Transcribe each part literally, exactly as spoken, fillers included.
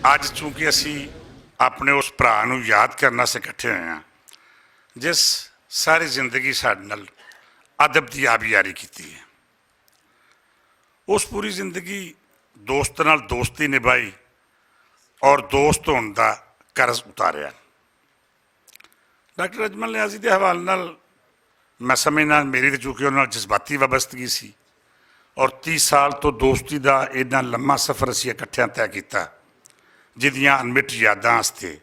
اج چونکہ اسی اپنے اس بھرا نوں یاد کرنا سے اکٹھے ہوئے ہاں، جس ساری زندگی ساڈے نال ادب دی آبیاری کیتی ہے۔ اس پوری زندگی دوست نال دوستی نبھائی اور دوست ہون دا قرض اتاریا۔ ڈاکٹر اجمل نیازی دے حوالے نال میں سمجھنا، میری تے چونکہ انہاں نال جذباتی وابستگی سی، اور تیس سال تو دوستی دا اتنا لمبا سفر اسی اکٹھیاں طے کیتا، جدیاں انمٹ یاداں واسطے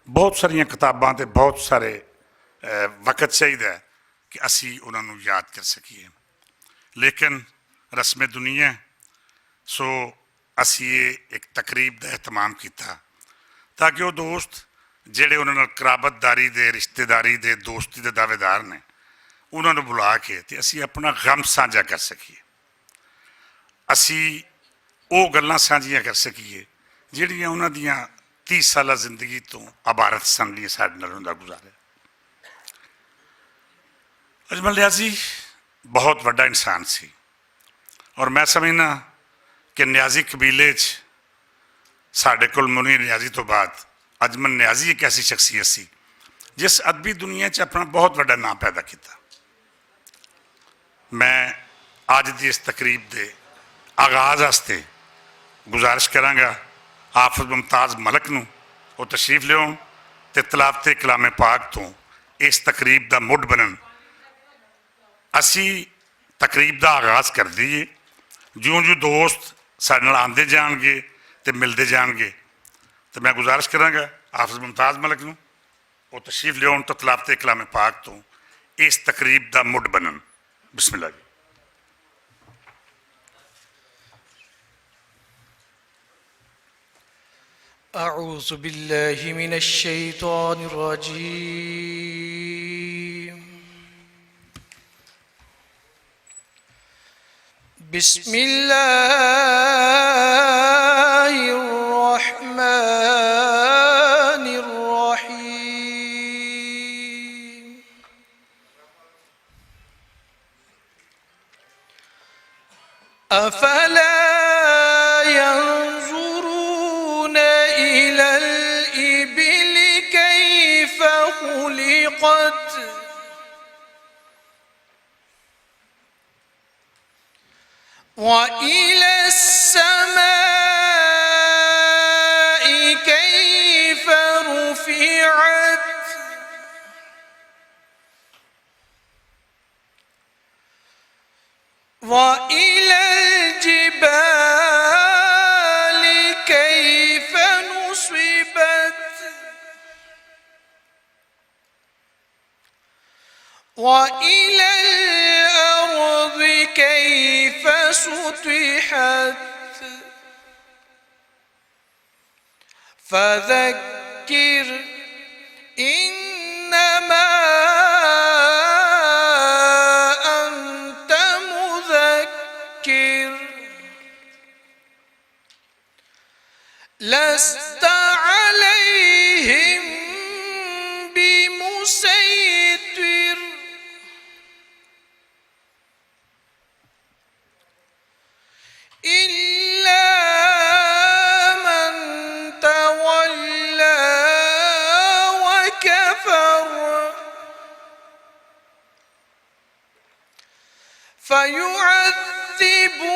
بہت ساریاں کتاباں تے بہت سارے، اے، وقت چاہیدا ہے کہ اسی انہاں نوں یاد کر سکیے۔ لیکن رسم دنیا، سو اسی یہ ایک تقریب دا اہتمام کیتا تاکہ وہ دوست جڑے انہاں نال قرابت داری دے، رشتہ داری دے، دوستی دے دعوے دار نے، انہاں نوں بلا کے تے اسی اپنا غم سانجھا کر سکیے، اسی او گلاں سانجھیاں کر سکیے جڑیاں انہاں دیاں تیس سالہ زندگی تو عبارت سن، لیے ساڈے نال انہاں دا گزارا۔ اجمل نیازی بہت وڈا انسان سی، اور میں سمجھنا کہ نیازی قبیلے چ ساڈے کول منیر نیازی تو بعد اجمل نیازی ایک ایسی شخصیت سی جس ادبی دنیا چ اپنا بہت وڈا نام پیدا کیتا۔ میں اج دی اس تقریب دے آغاز واسطے گزارش کراں گا حافظ ممتاز ملک نوں، او تشریف لیون تے تلاوت کلام پاک تو اس تقریب دا مڈ بنن۔ اسی تقریب دا آغاز کر دئیے۔ جوں جوں دوست ساڈے نال آندے جان گے تے ملدے جان گے، تے میں گزارش کراں گا حافظ ممتاز ملک نوں، او تشریف لیون تے تلاوت کلام پاک تو اس تقریب دا مڈ بنن۔ بسم اللہ جی۔ أعوذ بالله من الشيطان الرجيم. بسم الله الرحمن الرحيم. أفلا ينظرون إلى الإبل كيف خلقت؟ وإلى السماء كيف رفعت؟ وإلى الجبال كيف نصبت؟ وإلى الأرض كيف سطحت؟ فذكر إنما أنت مذكر. لست عليهم بمسيطر. إلا من تولى وكفر. فيعذبه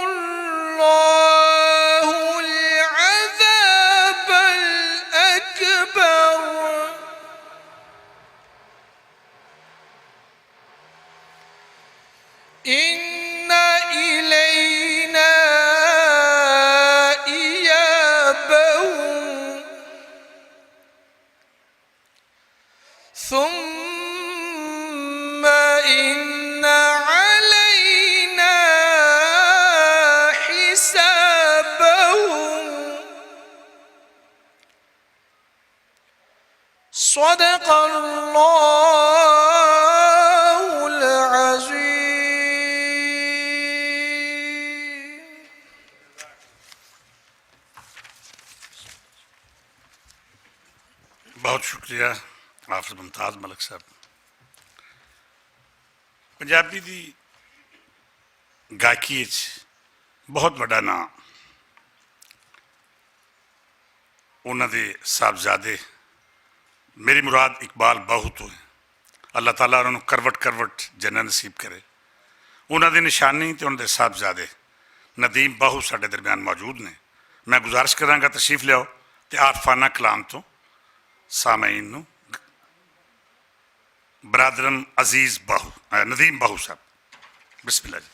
الله العذاب الأكبر. إن إلينا إيابهم. ثم إن علينا حسابهم. صدق الله العظيم. بہت شکریہ حافظ ممتاز ملک صاحب۔ پنجابی دی گائکی وچ بہت وڈا ناں۔ انہاں دے صاحبزادے، میری مراد اقبال باہو تو ہے۔ اللہ تعالیٰ انہاں نوں کروٹ کروٹ جنت نصیب کرے۔ انہاں دی نشانی تے انہاں دے صاحبزادے ندیم باہو ساڈے درمیان موجود نے۔ میں گزارش کراں گا، تشریف لیاؤ تے عارفانہ کلام تو سامعین نوں۔ برادرم عزیز باہو، اے، ندیم باہو صاحب، بسم اللہ جی۔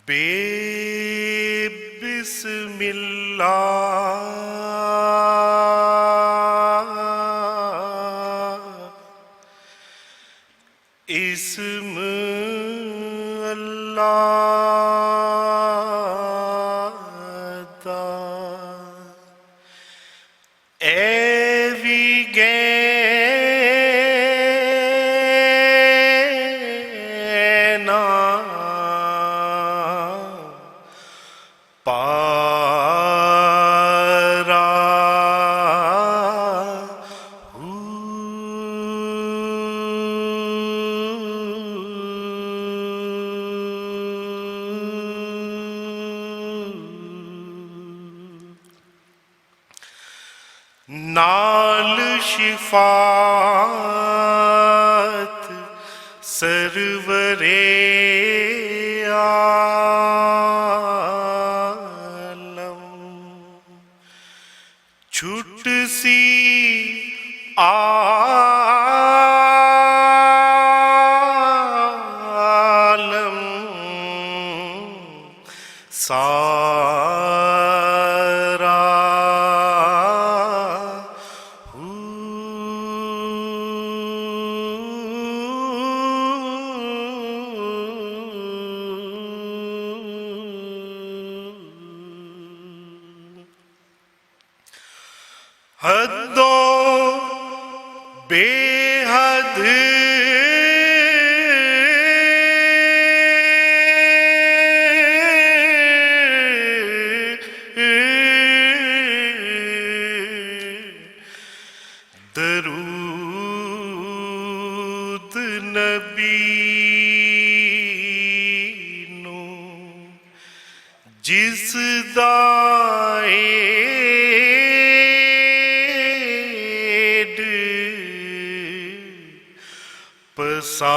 بے بسم اللہ اسم اللہ دا اے وی گے نا پارا۔ نال شفاعت سرور عالم چھٹ سی عالم سارا۔ حدوں بے حد درود نبی نو جس دا ایڈ پسارا۔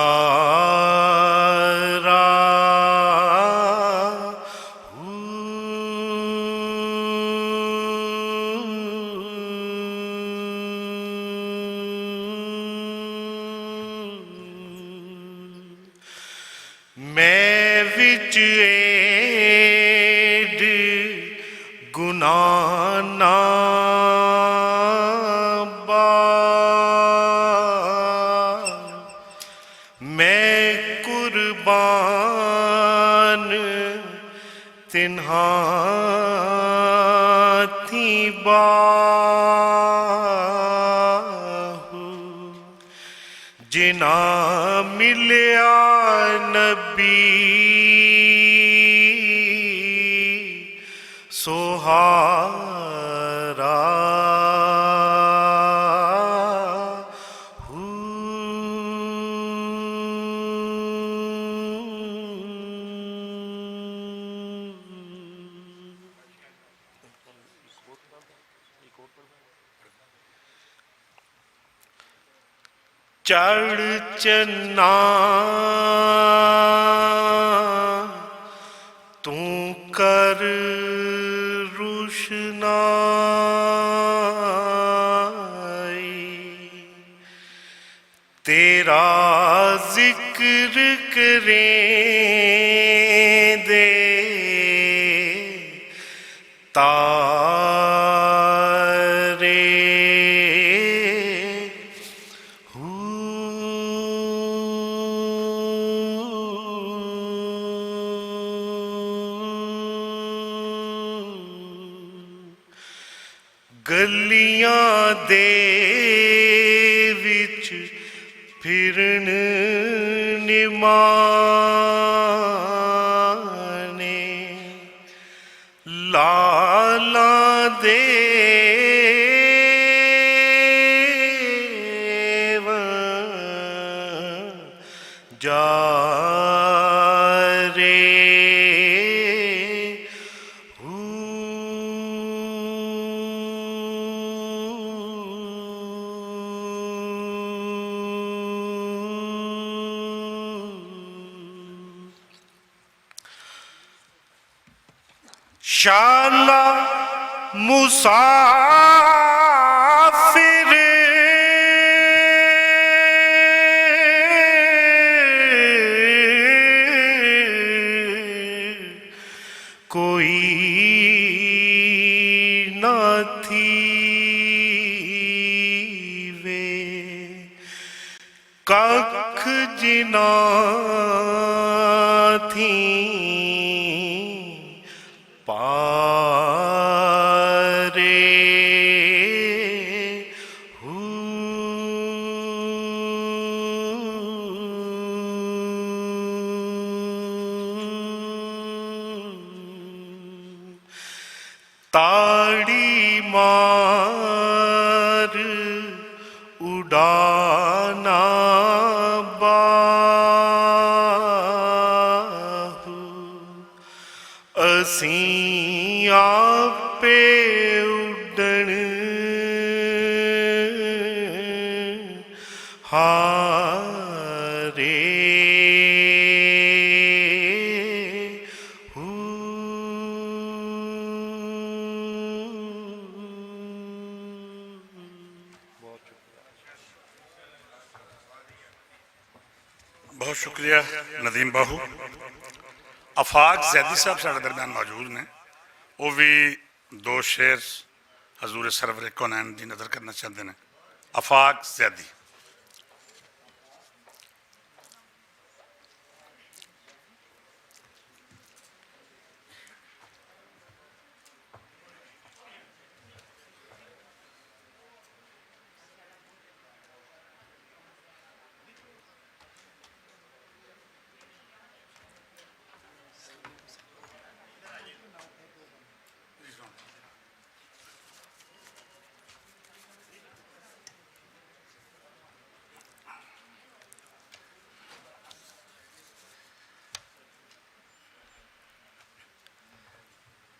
میں وچ ایڈ گناہ نہ با، میں قربان تنہا تھی باہو۔ جنا ملیا نبی سہارا۔ چڑھ چنا توں کر روشنائی، تیرا ذکر کریں دے تارے۔ گلیاں دے وچ پھرن نمانے لالا دے جا رے ہو۔ شالا مسافر کوئی نہ تھی وے، ککھ جنا تھی پارے ہو۔ تاڑی مار اڈانا باہو، اسیں آپے اڈن ہارے ہو۔ بہت شکریہ ندیم باہو۔ آفاق زیدی صاحب ساڈے درمیان موجود نے، وہ بھی دو شعر حضور سرور کونین دی نظر کرنا چاہتے ہیں۔ آفاق زیدی۔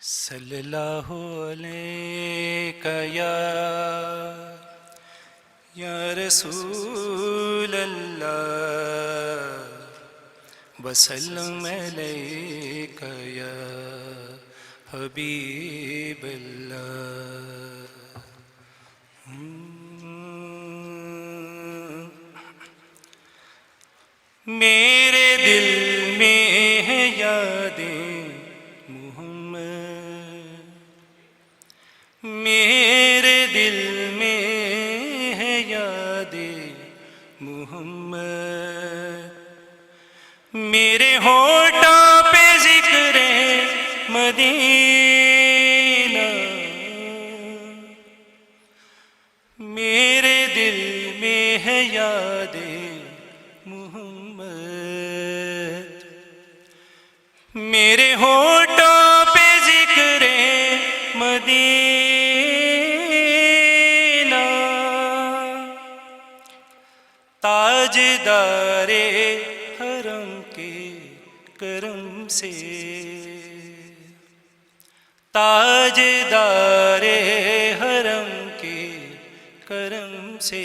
صلی اللہ علیک یا، یا رسول اللہ، وسلم علیک یا حبیب اللہ۔ میرے دل میں ہے یاد محمد، میرے دل میں ہے یاد محمد، میرے ہونٹوں پہ ذکر مدینہ۔ میرے دل میں ہے یاد محمد، میرے ہونٹوں پہ ذکر مدینہ۔ تاجدار حرم کے کرم سے، تاجدار حرم کے کرم سے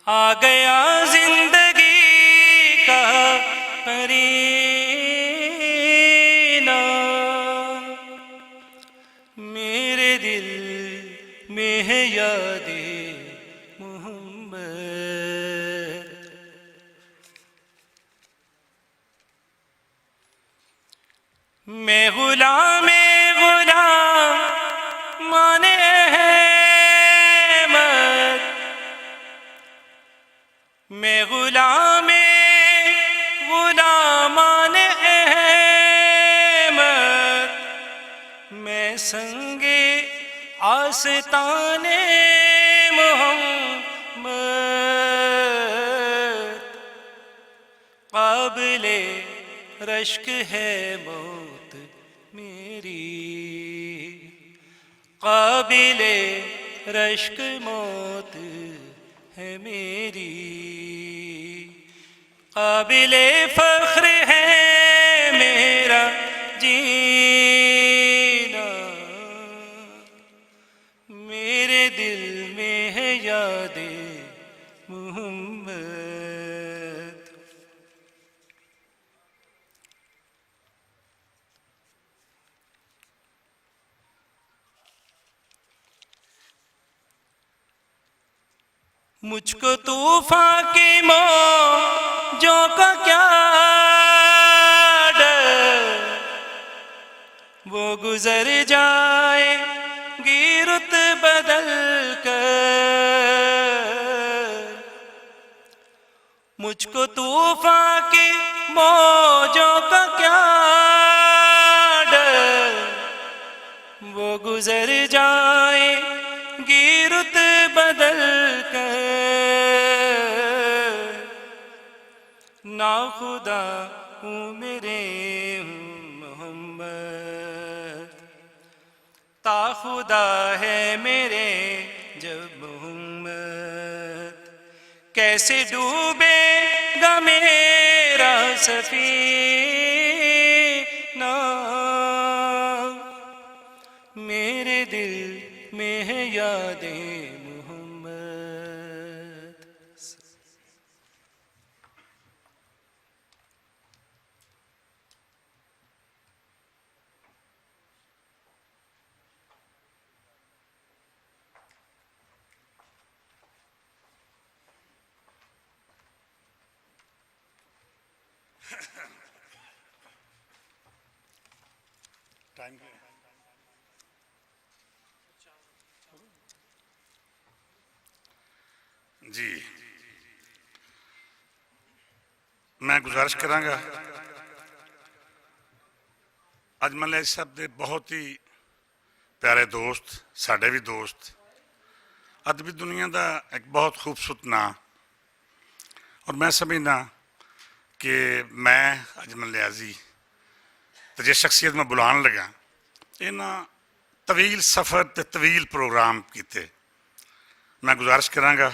آ گیا زندگی کا قرینہ۔ میرے دل میں ہے یاد محمد۔ میں غلام غلامان احمد، میں غلام غلامان احمد، میں سنگ آستان محمد۔ عشق ہے موت میری، قابل رشک موت ہے میری، قابل فخر ہے میرا جینا۔ میرے دل میں ہے یاد محمد۔ مجھ کو طوفان کی موجوں کا کیا ڈر، وہ گزر جائیں گی رت بدل کر۔ مجھ کو طوفان کی موجوں کا کیا ڈر، وہ گزر جائیں گی رت بدل کر۔ ناخدا ہوں میرے محمد، تا خدا ہے میرے جب محمد، کیسے ڈوبے گا میرا سفینہ؟ میرے دل میں ہے یاد محمد۔ ٹائم کیا ہے؟ جی، میں گزارش کراں گا، اجمل علی صاحب دے بہت ہی پیارے دوست، ساڈے بھی دوست، ادبی دنیا دا ایک بہت خوبصورت نام۔ اور میں سمجھنا کہ میں اجمل نیازی تے جس شخصیت میں بلان لگا، انہاں طویل سفر تے طویل پروگرام کیتے۔ میں گزارش کراں گا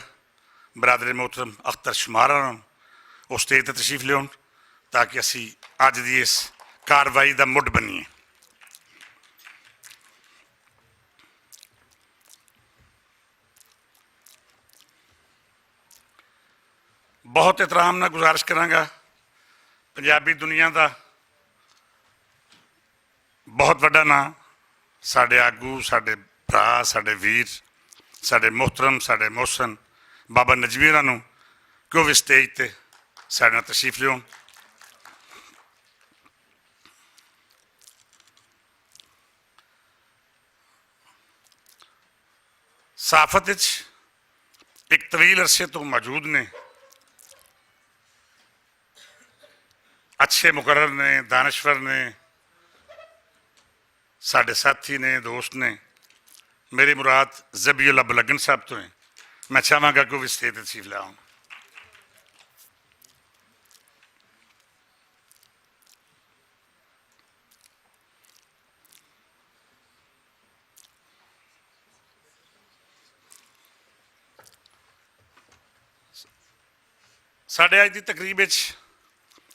برادر محترم اختر شمارا نوں او سٹیج تے تشریف لیون، تاکہ اسی اج دی اس کاروائی دا مڈ بنیے۔ بہت احترام نال گزارش کراں گا، پنجابی دنیا دا بہت وڈا ناں، ساڈے آگو، ساڈے بھرا، ساڈے ویر، ساڈے محترم، ساڈے محسن بابا نجمی ہوراں نوں کہ او وی سٹیج تے ساڈے نال تشریف لیون۔ صحافت وچ ایک طویل عرصے تو موجود نے، اچھے مقرر نے، دانشور نے، ساڈے ساتھی نے، دوست نے۔ میری مراد ذبیح اللہ بلگن صاحب تو ہیں۔ میں چاہواں گا کہ وہ بھی سٹیج تے تشریف لے آؤں۔ ساڈے اج دی تقریب وچ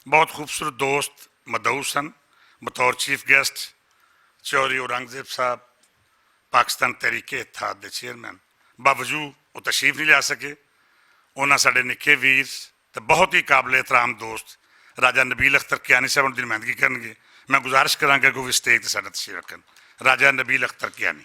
بہت خوبصورت دوست مدعو سن بطور چیف گیسٹ، چوہدری اورنگزیب صاحب، پاکستان تحریک اتحاد دے چیئرمین۔ باوجود وہ تشریف نہیں لیا سکے، انہاں ساڈے نکھے ویر تے بہت ہی قابل احترام دوست راجہ نبیل اختر کیانی صاحب دی نمائندگی کرنگے۔ میں گزارش کراں گا کہ وہ اسٹیج تے ساڈا تشریف رکھن۔ راجہ نبیل اختر کیانی۔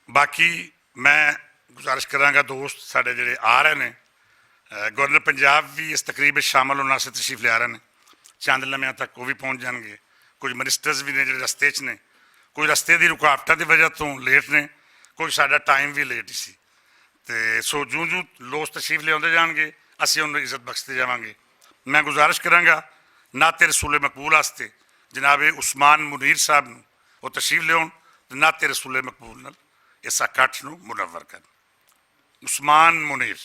باقی میں گزارش کراں گا، دوست ساڈے جڑے آ رہے نے، گورنر پنجاب وی اس تقریب وچ شامل ہونا سے تشریف لے آ رہے نے۔ چند لمحیاں تک وہ وی پہنچ جان گے۔ کچھ منسٹرز وی نے جڑے رستے وچ نے، کچھ رستے دی رکاوٹاں دی وجہ توں لیٹ نے، کچھ ساڈا ٹائم وی لیٹ ہی سی۔ تے سو جوں جوں لوگ تشریف لے آندے جان گے، اسی انہوں عزت بخشتے جاواں گے۔ میں گزارش کراں گا نعت رسول مقبول واسطے جناب عثمان منیر صاحب نوں او تشریف لیاؤن تے نعت رسول مقبول نال اس اکٹھ نوں منور کرن۔ عثمان منیر۔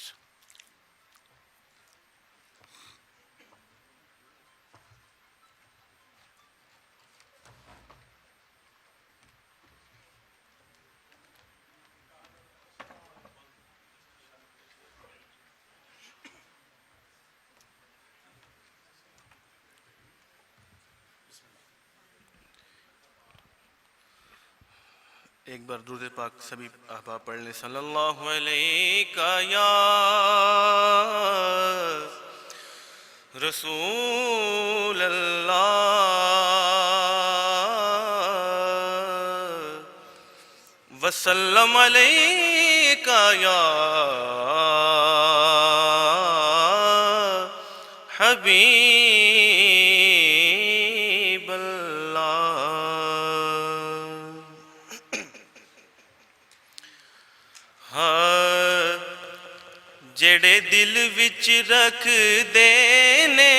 ایک بار درود پاک سبھی احباب پڑھ لیں۔ صلی اللہ علیک یا رسول اللہ، وسلم علیک یا حبیب اللہ۔ ہاں، جڑے دل وچ رکھ دے نے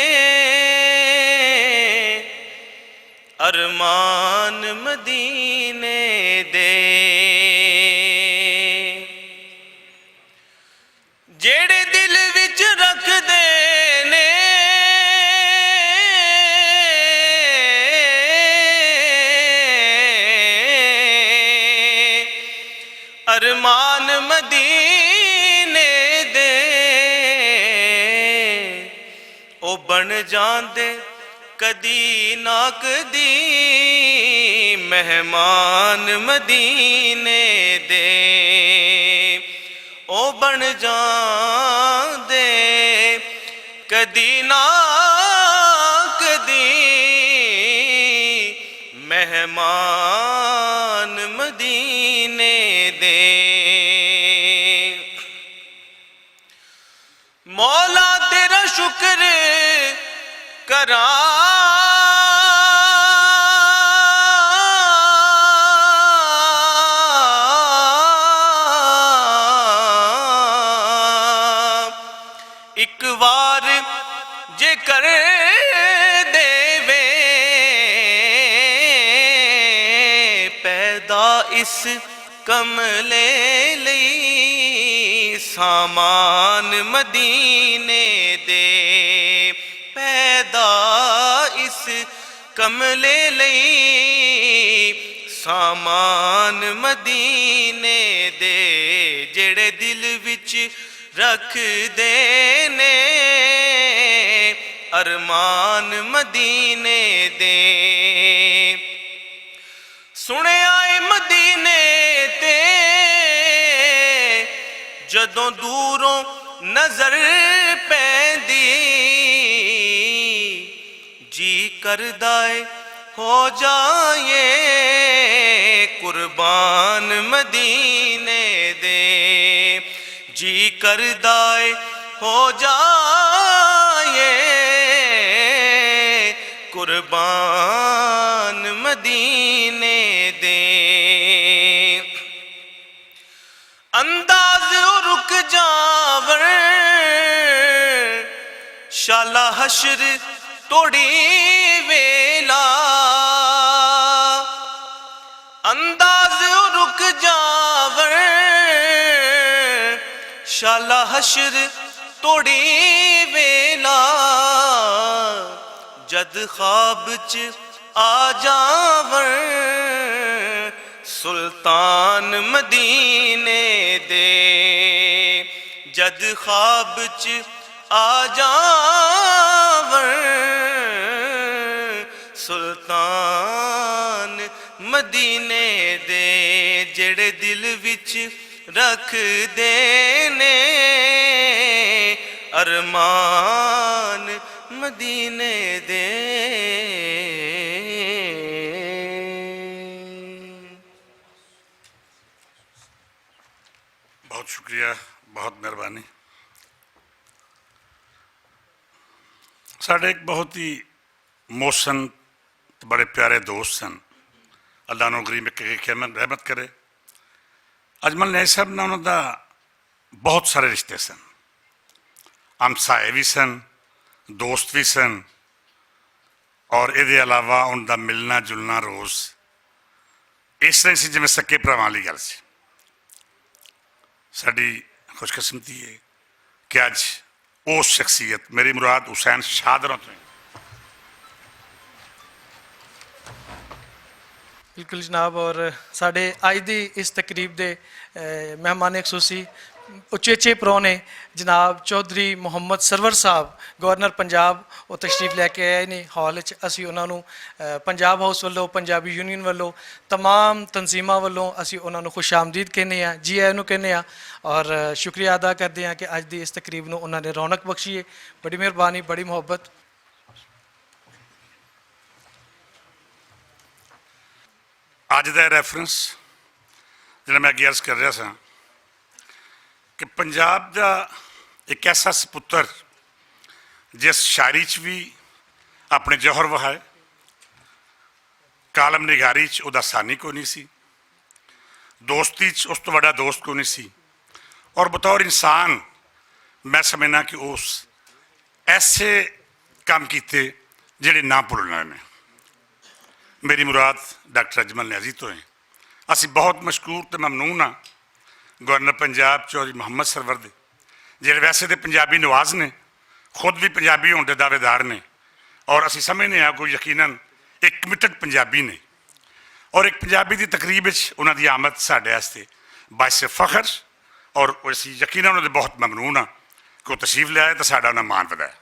ارمان مدینے دے، جڑے دل وچ رکھ دے نے ارمان مدینے دے، او بن جاندے کدی نہ کدی مہمان مدینے دے۔ او بن جاندے کدی نہ کدی مہمان مدینے دے۔ مولا تیرا شکر کراں، اک وار جے کر دے وے پیدا اس کملے لئی سامان مدینے دے، پیدا اس کملے لئی سامان مدینے دے، جڑے دل وچ رکھ دے نے ارمان مدینے دے۔ سنیا اے مدینے تے جدوں دوروں نظر پیندی، جی کردا اے ہو جائے قربان مدینے دے، جی کردا اے ہو جائے قربان مدینے دے۔ انداز رک جاون شالا حشر توڑی ویلا، انداز رک جاون شالا حشر توڑی ویلا، جد خواب چ آ جاون سلطان مدینے دے، جد خواب چ آ جاون سلطان مدینے دے، جڑے دل وچ رکھ دے نے ارمان مدینے دے۔ بہت شکریہ، بہت مہربانی۔ ساڈے ایک بہت ہی محسن تے بڑے پیارے دوست سن، اللہ انہوں غریب کے قیامت رحمت کرے۔ اجمل نیازی صاحب نال انہاں دا بہت سارے رشتے سن، ہمسائے وی سن، دوست وی سن۔ اور ایہدے علاوہ ان دا ملنا جلنا روز اس طرح سی جویں سکے پراواں والی گل سی۔ ساڈی خوش قسمتی ہے کہ اج اس شخصیت، میری مراد حسین شادروں تو ہیں۔ بالکل جناب، اور ساڈے اج دی اس تقریب دے مہمان خصوصی اچیچے پرونے جناب چوہدری محمد سرور صاحب، گورنر پنجاب، وہ تشریف لے کے آئے نے ہال وچ۔ اسی انہاں نوں پنجاب ہاؤس ولوں، پنجابی یونین ولوں، تمام تنظیماں ولوں اسی انہاں نوں خوش آمدید کہنے ہاں، جی آئے نوں کہنے ہاں، اور شکریہ ادا کردے ہاں کہ اج دی اس تقریب نوں انہاں نے رونق بخشی ہے۔ بڑی مہربانی، بڑی محبت۔ اج دا ریفرنس جڑا میں اگے عرض کر رہا سا کہ پنجاب دا ایک ایسا سپتر جس شاعری چ بھی اپنے جوہر وہائے، کالم نگاری چ او دا ثانی کوئی نہیں سی، دوستی چ اس تو وڈا دوست کوئی نہیں سی، اور بطور انسان میں سمجھنا کہ اس ایسے کام کیتے جڑے نہ بھولنے نے۔ میری مراد ڈاکٹر اجمل نیازی تو ہیں۔ اسی بہت مشکور تے ممنون ہاں گورنر پنجاب چوہدری محمد سرور دے، جڑے ویسے تے پنجابی نواز نے، خود بھی پنجابی ہون دے دعوے دار نے، اور اسی سمجھنے ہاں کہ یقیناً ایک کمیٹڈ پنجابی نے، اور ایک پنجابی دی تقریب وچ انہاں دی آمد ساڈے واسطے باعث فخر، اور اسی یقیناً انہاں دے بہت ممنون ہاں کہ وہ تشریف لے آئے تے ساڈا انہاں مان ودایا۔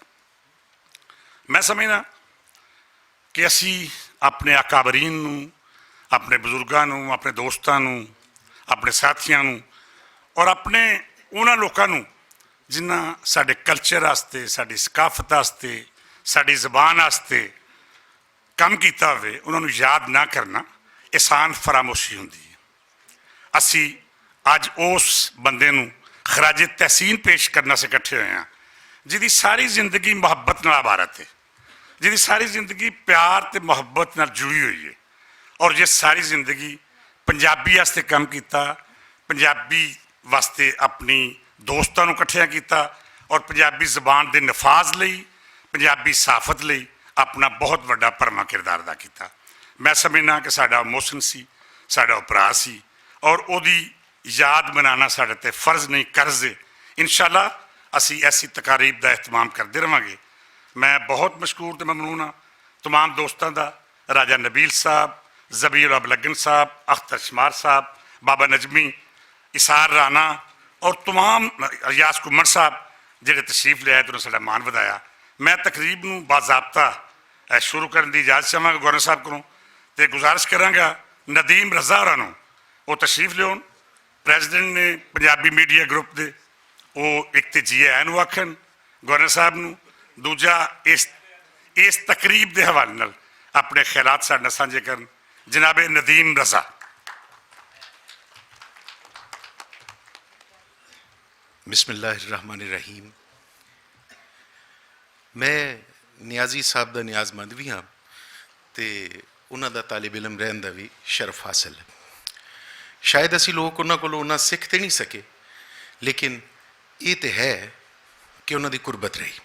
میں سمجھنا کہ اسی اپنے اکابرین نوں، اپنے بزرگاں نوں، اپنے دوستاں نوں، اپنے ساتھیاں نوں اور اپنے انہاں لوکاں نوں جنہاں ساڈے کلچر واسطے، ساڈی ثقافت واسطے، ساڈی زبان واسطے کم کیتا ہوئے، انہاں نوں یاد نہ کرنا احسان فراموشی ہوندی ہے۔ اسی اج اس بندے نوں خراج تحسین پیش کرنا سے اکٹھے ہوئے ہاں، جدی ساری زندگی محبت نال عبارت ہے، جدی ساری زندگی پیار تے محبت نال جڑی ہوئی ہے، اور یہ ساری زندگی پنجابی واسطے کم کیتا، پنجابی واسطے اپنی دوستاں نوں اکٹھیاں کیتا، اور پنجابی زبان دے نفاذ لئی، پنجابی صحافت لئی اپنا بہت وڈا پرما کردار ادا کیتا۔ میں سمجھنا کہ ساڈا محسن سی، ساڈا اپرا سی، اور اودی یاد منانا ساڈے تے فرض نہیں، قرض ہے۔ انشاءاللہ اسی ایسی تقاریب دا اہتمام کردے رہواں گے۔ میں بہت مشکور تے ممنون ہاں تمام دوستاں دا، راجہ نبیل صاحب، زبیر الحق لگن صاحب، اختر شمار صاحب، بابا نجمی، اسار رانا اور تمام، ریاض کمن صاحب جڑے تشریف لے آئے تے انہاں ساڈا مان ودایا۔ میں تقریب نوں باضابطہ شروع کرن دی اجازت چاہواں گا گورنر صاحب کولوں، تے گزارش کراں گا ندیم رضا ہوراں نوں، او تشریف لیون، پریزیڈنٹ نے پنجابی میڈیا گروپ دے، او ایک تے جی آئے نوں آکھن گورنر صاحب نوں، دوجا اس اس تقریب دے حوالے نال اپنے خیالات ساڈے نال سانجھے کرن۔ جناب ندیم رضا۔ بسم اللہ الرحمن الرحیم۔ میں نیازی صاحب دا نیاز مند بھی ہاں، تے انہاں دا طالب علم رہن دا بھی شرف حاصل ہے۔ شاید اسی لوگ انہاں کولوں انہاں سکھ تے نہیں سکے، لیکن یہ تے ہے کہ انہاں دی قربت رہی۔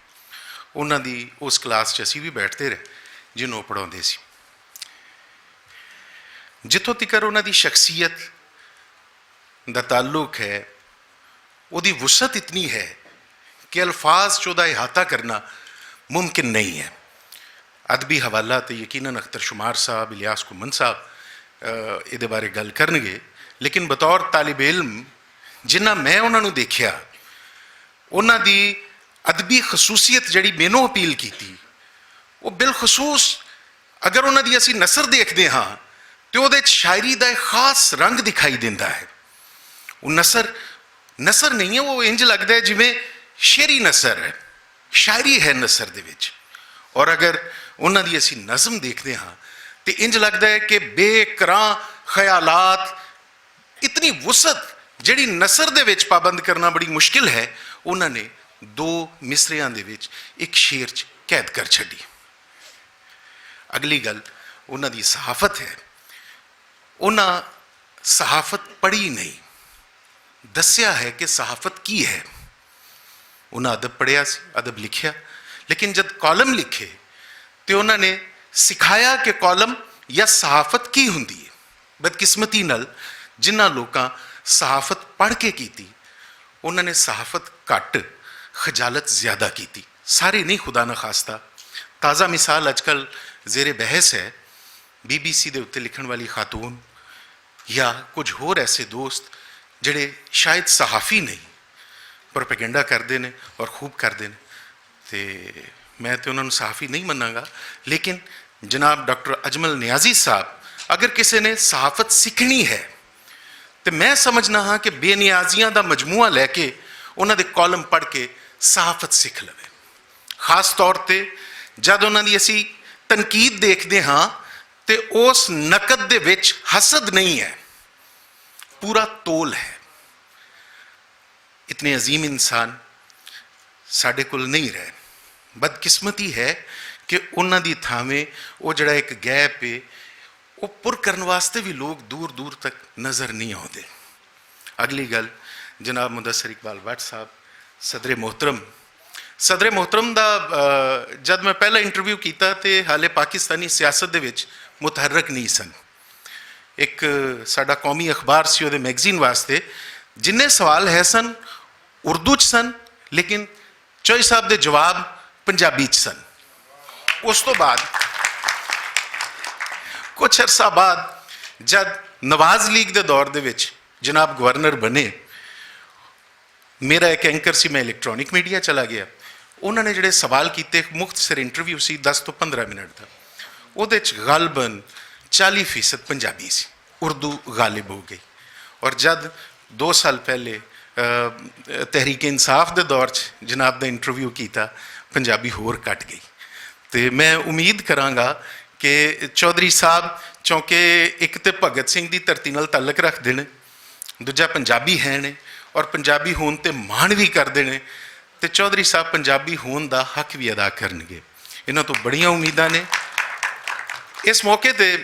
انہاں دی اس کلاس چ اسی بھی بیٹھتے رہے جنہوں پڑھاؤندے سی۔ جتھوں تکر انہاں دی شخصیت دا تعلق ہے، وہ دی وسعت اتنی ہے کہ الفاظ چ احاطہ کرنا ممکن نہیں ہے۔ ادبی حوالہ تے یقیناً اختر شمار صاحب، الیاس کمن صاحب اے دے بارے گل کرنگے، لیکن بطور طالب علم جنہاں میں انہاں نوں دیکھیا، انہاں دی ادبی خصوصیت جڑی مینوں اپیل کیتی، وہ بالخصوص اگر انہاں دی اسی نثر دیکھدے ہاں تے اوہدے وچ شاعری دا ایک خاص رنگ دکھائی دیندا ہے۔ وہ نثر نثر نہیں ہے، وہ انج لگدا ہے جویں شعری نثر ہے، شاعری ہے نثر دے وچ۔ اور اگر انہاں دی اسی نظم دیکھدے ہاں تے انج لگدا ہے کہ بے کراں خیالات، اتنی وسعت جڑی نثر دے وچ پابند کرنا بڑی مشکل ہے، انہاں نے دو مصریاں دے وچ ایک شعر چ قید کر چھڈی۔ اگلی گل انہاں دی صحافت ہے۔ انہاں صحافت پڑھی نہیں، دسیا ہے کہ صحافت کی ہے۔ انہاں ادب پڑھیا سی، ادب لکھیا، لیکن جد کالم لکھے تے انہاں نے سکھایا کہ کالم یا صحافت کی ہوندی ہے۔ بدقسمتی نال جنہاں لوکاں صحافت پڑھ کے کیتی، انہاں نے صحافت گھٹ، خجالت زیادہ کیتی۔ سارے نہیں، خدا نہ خواستہ۔ تازہ مثال اج کل زیر بحث ہے، بی بی سی دے اُتے لکھن والی خاتون یا کچھ ہور ایسے دوست جڑے شاید صحافی نہیں، پروپیگنڈا کردے نے اور خوب کردے نے۔ تے میں تے انہاں نوں صحافی نہیں مناں گا، لیکن جناب ڈاکٹر اجمل نیازی صاحب، اگر کسے نے صحافت سکھنی ہے، تے میں سمجھنا ہاں کہ بے نیازیاں دا مجموعہ لے کے انہاں دے کالم پڑھ کے صحافت سکھ لوے۔ خاص طور تے جد انہاں دی اسی تنقید دیکھدے ہاں، تے اس نقد دے وچ حسد نہیں ہے، پورا تول ہے۔ اتنے عظیم انسان ساڈے کول نہیں رہے۔ بدقسمتی ہے کہ انہاں دی تھاویں او جڑا ایک گیپ ہے، او پر کرن واسطے بھی لوگ دور دور تک نظر نہیں آوندے۔ اگلی گل، جناب مدثر اقبال بٹ صاحب، صدر محترم، صدر محترم دا، آ، جد میں پہلا انٹرویو کیتا تے حالے پاکستانی سیاست دے وچ متحرک نہیں سن۔ ایک ساڈا قومی اخبار سی، اوہدے میگزین واسطے جنہیں سوال ہے سن، اردو چ سن، لیکن چوہدری صاحب دے جواب پنجابی چ سن۔ اس تو بعد، کچھ عرصہ بعد، جد نواز لیگ دے دور دے وچ جناب گورنر بنے، میرا ایک اینکر سی، میں الیکٹرانک میڈیا چلا گیا۔ انہاں نے جڑے سوال کیتے، ایک مختصر انٹرویو سی، دس تو پندرہ منٹ دا، اودے چ غالباً چالی فیصد پنجابی سی، اردو غالب ہو گئی۔ اور جد دو سال پہلے، آ، تحریک انصاف دے دور چ جناب دا انٹرویو کیتا، پنجابی ہور کٹ گئی۔ تے میں امید کراں گا کہ چوہدری صاحب، چونکہ ایک تے بھگت سنگھ دی دھرتی نال تعلق رکھدے نے، دوجا پنجابی ہے نے، اور پنجابی ہون تے مان وی کردے نے، تے چوہدری صاحب پنجابی ہون دا حق وی ادا کرنگے۔ انہاں تو بڑیاں امیداں نے۔ اس موقع تے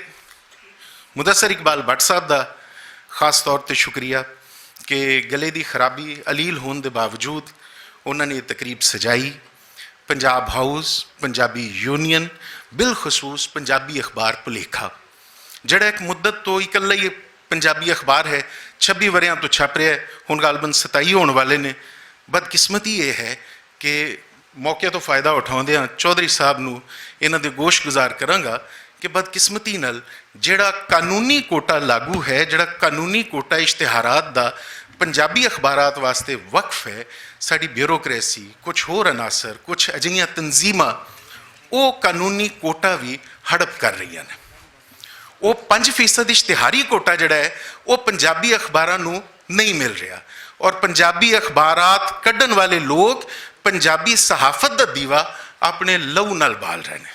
مدثر اقبال بٹ صاحب دا خاص طور تے شکریہ کہ گلے دی خرابی علیل ہون دے باوجود انہاں نے یہ تقریب سجائی۔ پنجاب ہاؤس، پنجابی یونین، بالخصوص پنجابی اخبار پلیکھا، جڑا ایک مدت تو اکلا ہی پنجابی اخبار ہے، چھبی وریاں تو چھپ رہا ہے، ہن غالباً ستائی ہون والے نے۔ بدقسمتی یہ ہے کہ موقع تو فائدہ اٹھاؤندے ہاں، چوہدری صاحب نوں انہاں دے گوش گزار کراں گا کہ بدقسمتی نال جڑا قانونی کوٹا لاگو ہے، جڑا قانونی کوٹا اشتہارات دا پنجابی اخبارات واسطے وقف ہے، ساڈی بیوروکریسی، کچھ ہور عناصر، کچھ اجہیاں تنظیماں او قانونی کوٹا وی ہڑپ کر رہیاں نے۔ او پنج فیصد اشتہاری کوٹا جڑا ہے، او پنجابی اخباراں نوں نہیں مل رہا، اور پنجابی اخبارات کڈن والے لوگ پنجابی صحافت دا دیوا اپنے لہو نال بال رہے نے۔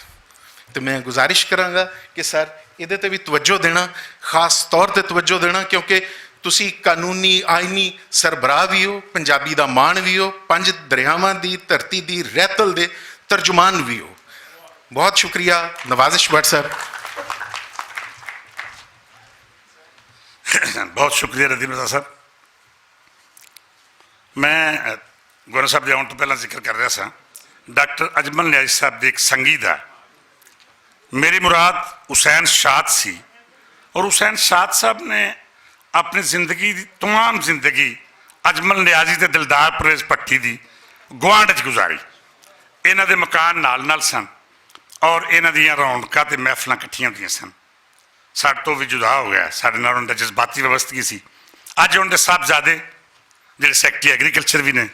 تے میں گزارش کراں گا کہ سر، ایہدے تے وی توجہ دینا، خاص طور تے توجہ دینا، کیونکہ تسی قانونی آئینی سربراہ وی ہو، پنجابی دا مان وی ہو، پنج دریاواں دی دھرتی دی رہتل دے ترجمان وی ہو۔ بہت شکریہ، نوازش بٹ صاحب۔ بہت شکریہ ردیم رضا صاحب۔ میں، اہ، گورنر صاحب دے آن تو پہلا ذکر کر رہا سا، ڈاکٹر اجمل نیازی صاحب دے ایک سنگی دا، میری مراد حسین شاد سی، اور حسین شاد صاحب نے اپنی زندگی دی، تمام زندگی اجمل نیازی تے دلدار پرویز پٹھی دی گوانڈ وچ گزاری۔ انہاں دے مکان نال نال سن، اور انہاں دیاں رونقاں تے محفلاں کٹھیاں ہوندیاں سن۔ ساڈے تو وی جدا ہو گیا، ساڈے نال انہاں دا جذباتی وابستگی سی۔ اج انہاں دے صاحبزادے جڑے سیکرٹری ایگریکلچر وی نے،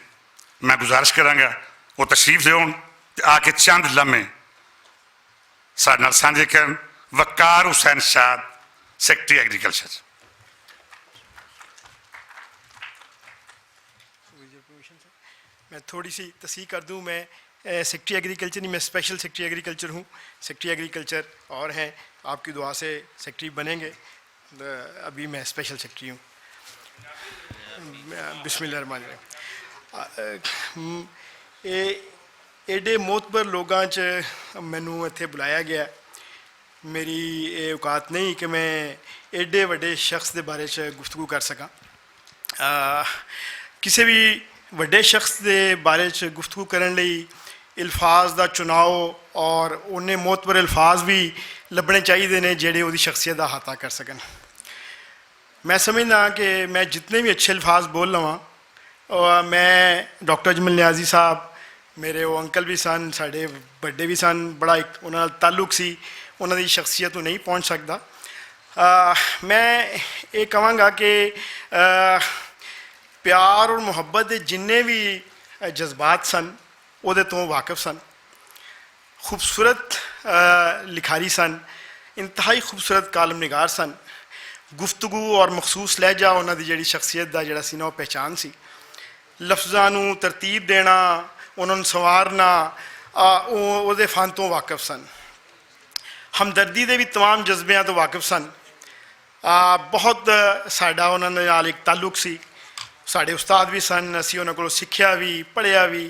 میں گزارش کراں گا، وہ تشریف لے آؤن تے آ کے چند لمحے ساڈے نال سانجھے کرن۔ وقار حسین شاد، سیکرٹری ایگریکلچر۔ میں تھوڑی سی تصحیح کر دوں، میں، اے، سیکرٹری ایگریکلچر نہیں، میں اسپیشل سیکرٹری ایگریکلچر ہوں۔ سیکرٹری ایگریکلچر اور ہیں، آپ کی دعا سے سیکرٹری بنیں گے۔ ابھی میں اسپیشل سیکرٹری ہوں۔ بسم اللہ الرحمن الرحیم۔ آ، م، اے، ایڈے معتبر لوگاں چ مینوں اتھے بلایا گیا۔ میری یہ اوقات نہیں کہ میں ایڈے وڈے شخص دے بارے چ گفتگو کر سکاں۔ آ، کسے بھی وڈے شخص دے بارے چ گفتگو کرن لئی الفاظ دا چناؤ اور انہیں معتبر الفاظ بھی لبھنے چاہیے نے جڑے وہدی شخصیت دا احاطہ کر سکن۔ میں سمجھنا کہ میں جتنے بھی اچھے الفاظ بول لواں، میں ڈاکٹر اجمل نیازی صاحب، میرے وہ انکل بھی سن، ساڈے بڑے بھی سن، بڑا ایک انہاں نال تعلق سی، انہاں دی شخصیت نوں نہیں پہنچ سکدا۔ میں ایہہ کہواں گا کہ پیار اور محبت دے جنہیں وی جذبات سن، اوہدے توں واقف سن۔ خوبصورت لکھاری سن، انتہائی خوبصورت کالم نگار سن۔ گفتگو اور مخصوص لہجہ انہاں دی جیہڑی شخصیت دا جیہڑا سی ناں او پہچان سی۔ لفظاں نوں ترتیب دینا، انہاں نوں سنوارنا، اوہدے فن توں واقف سن۔ ہمدردی دے وی تمام جذبیاں توں واقف سن۔ بہت ساڈا انہاں دے نال اک تعلق سی۔ ساڈے استاد وی سن، اسی انہاں کولوں سکھیا وی، پڑھیا وی۔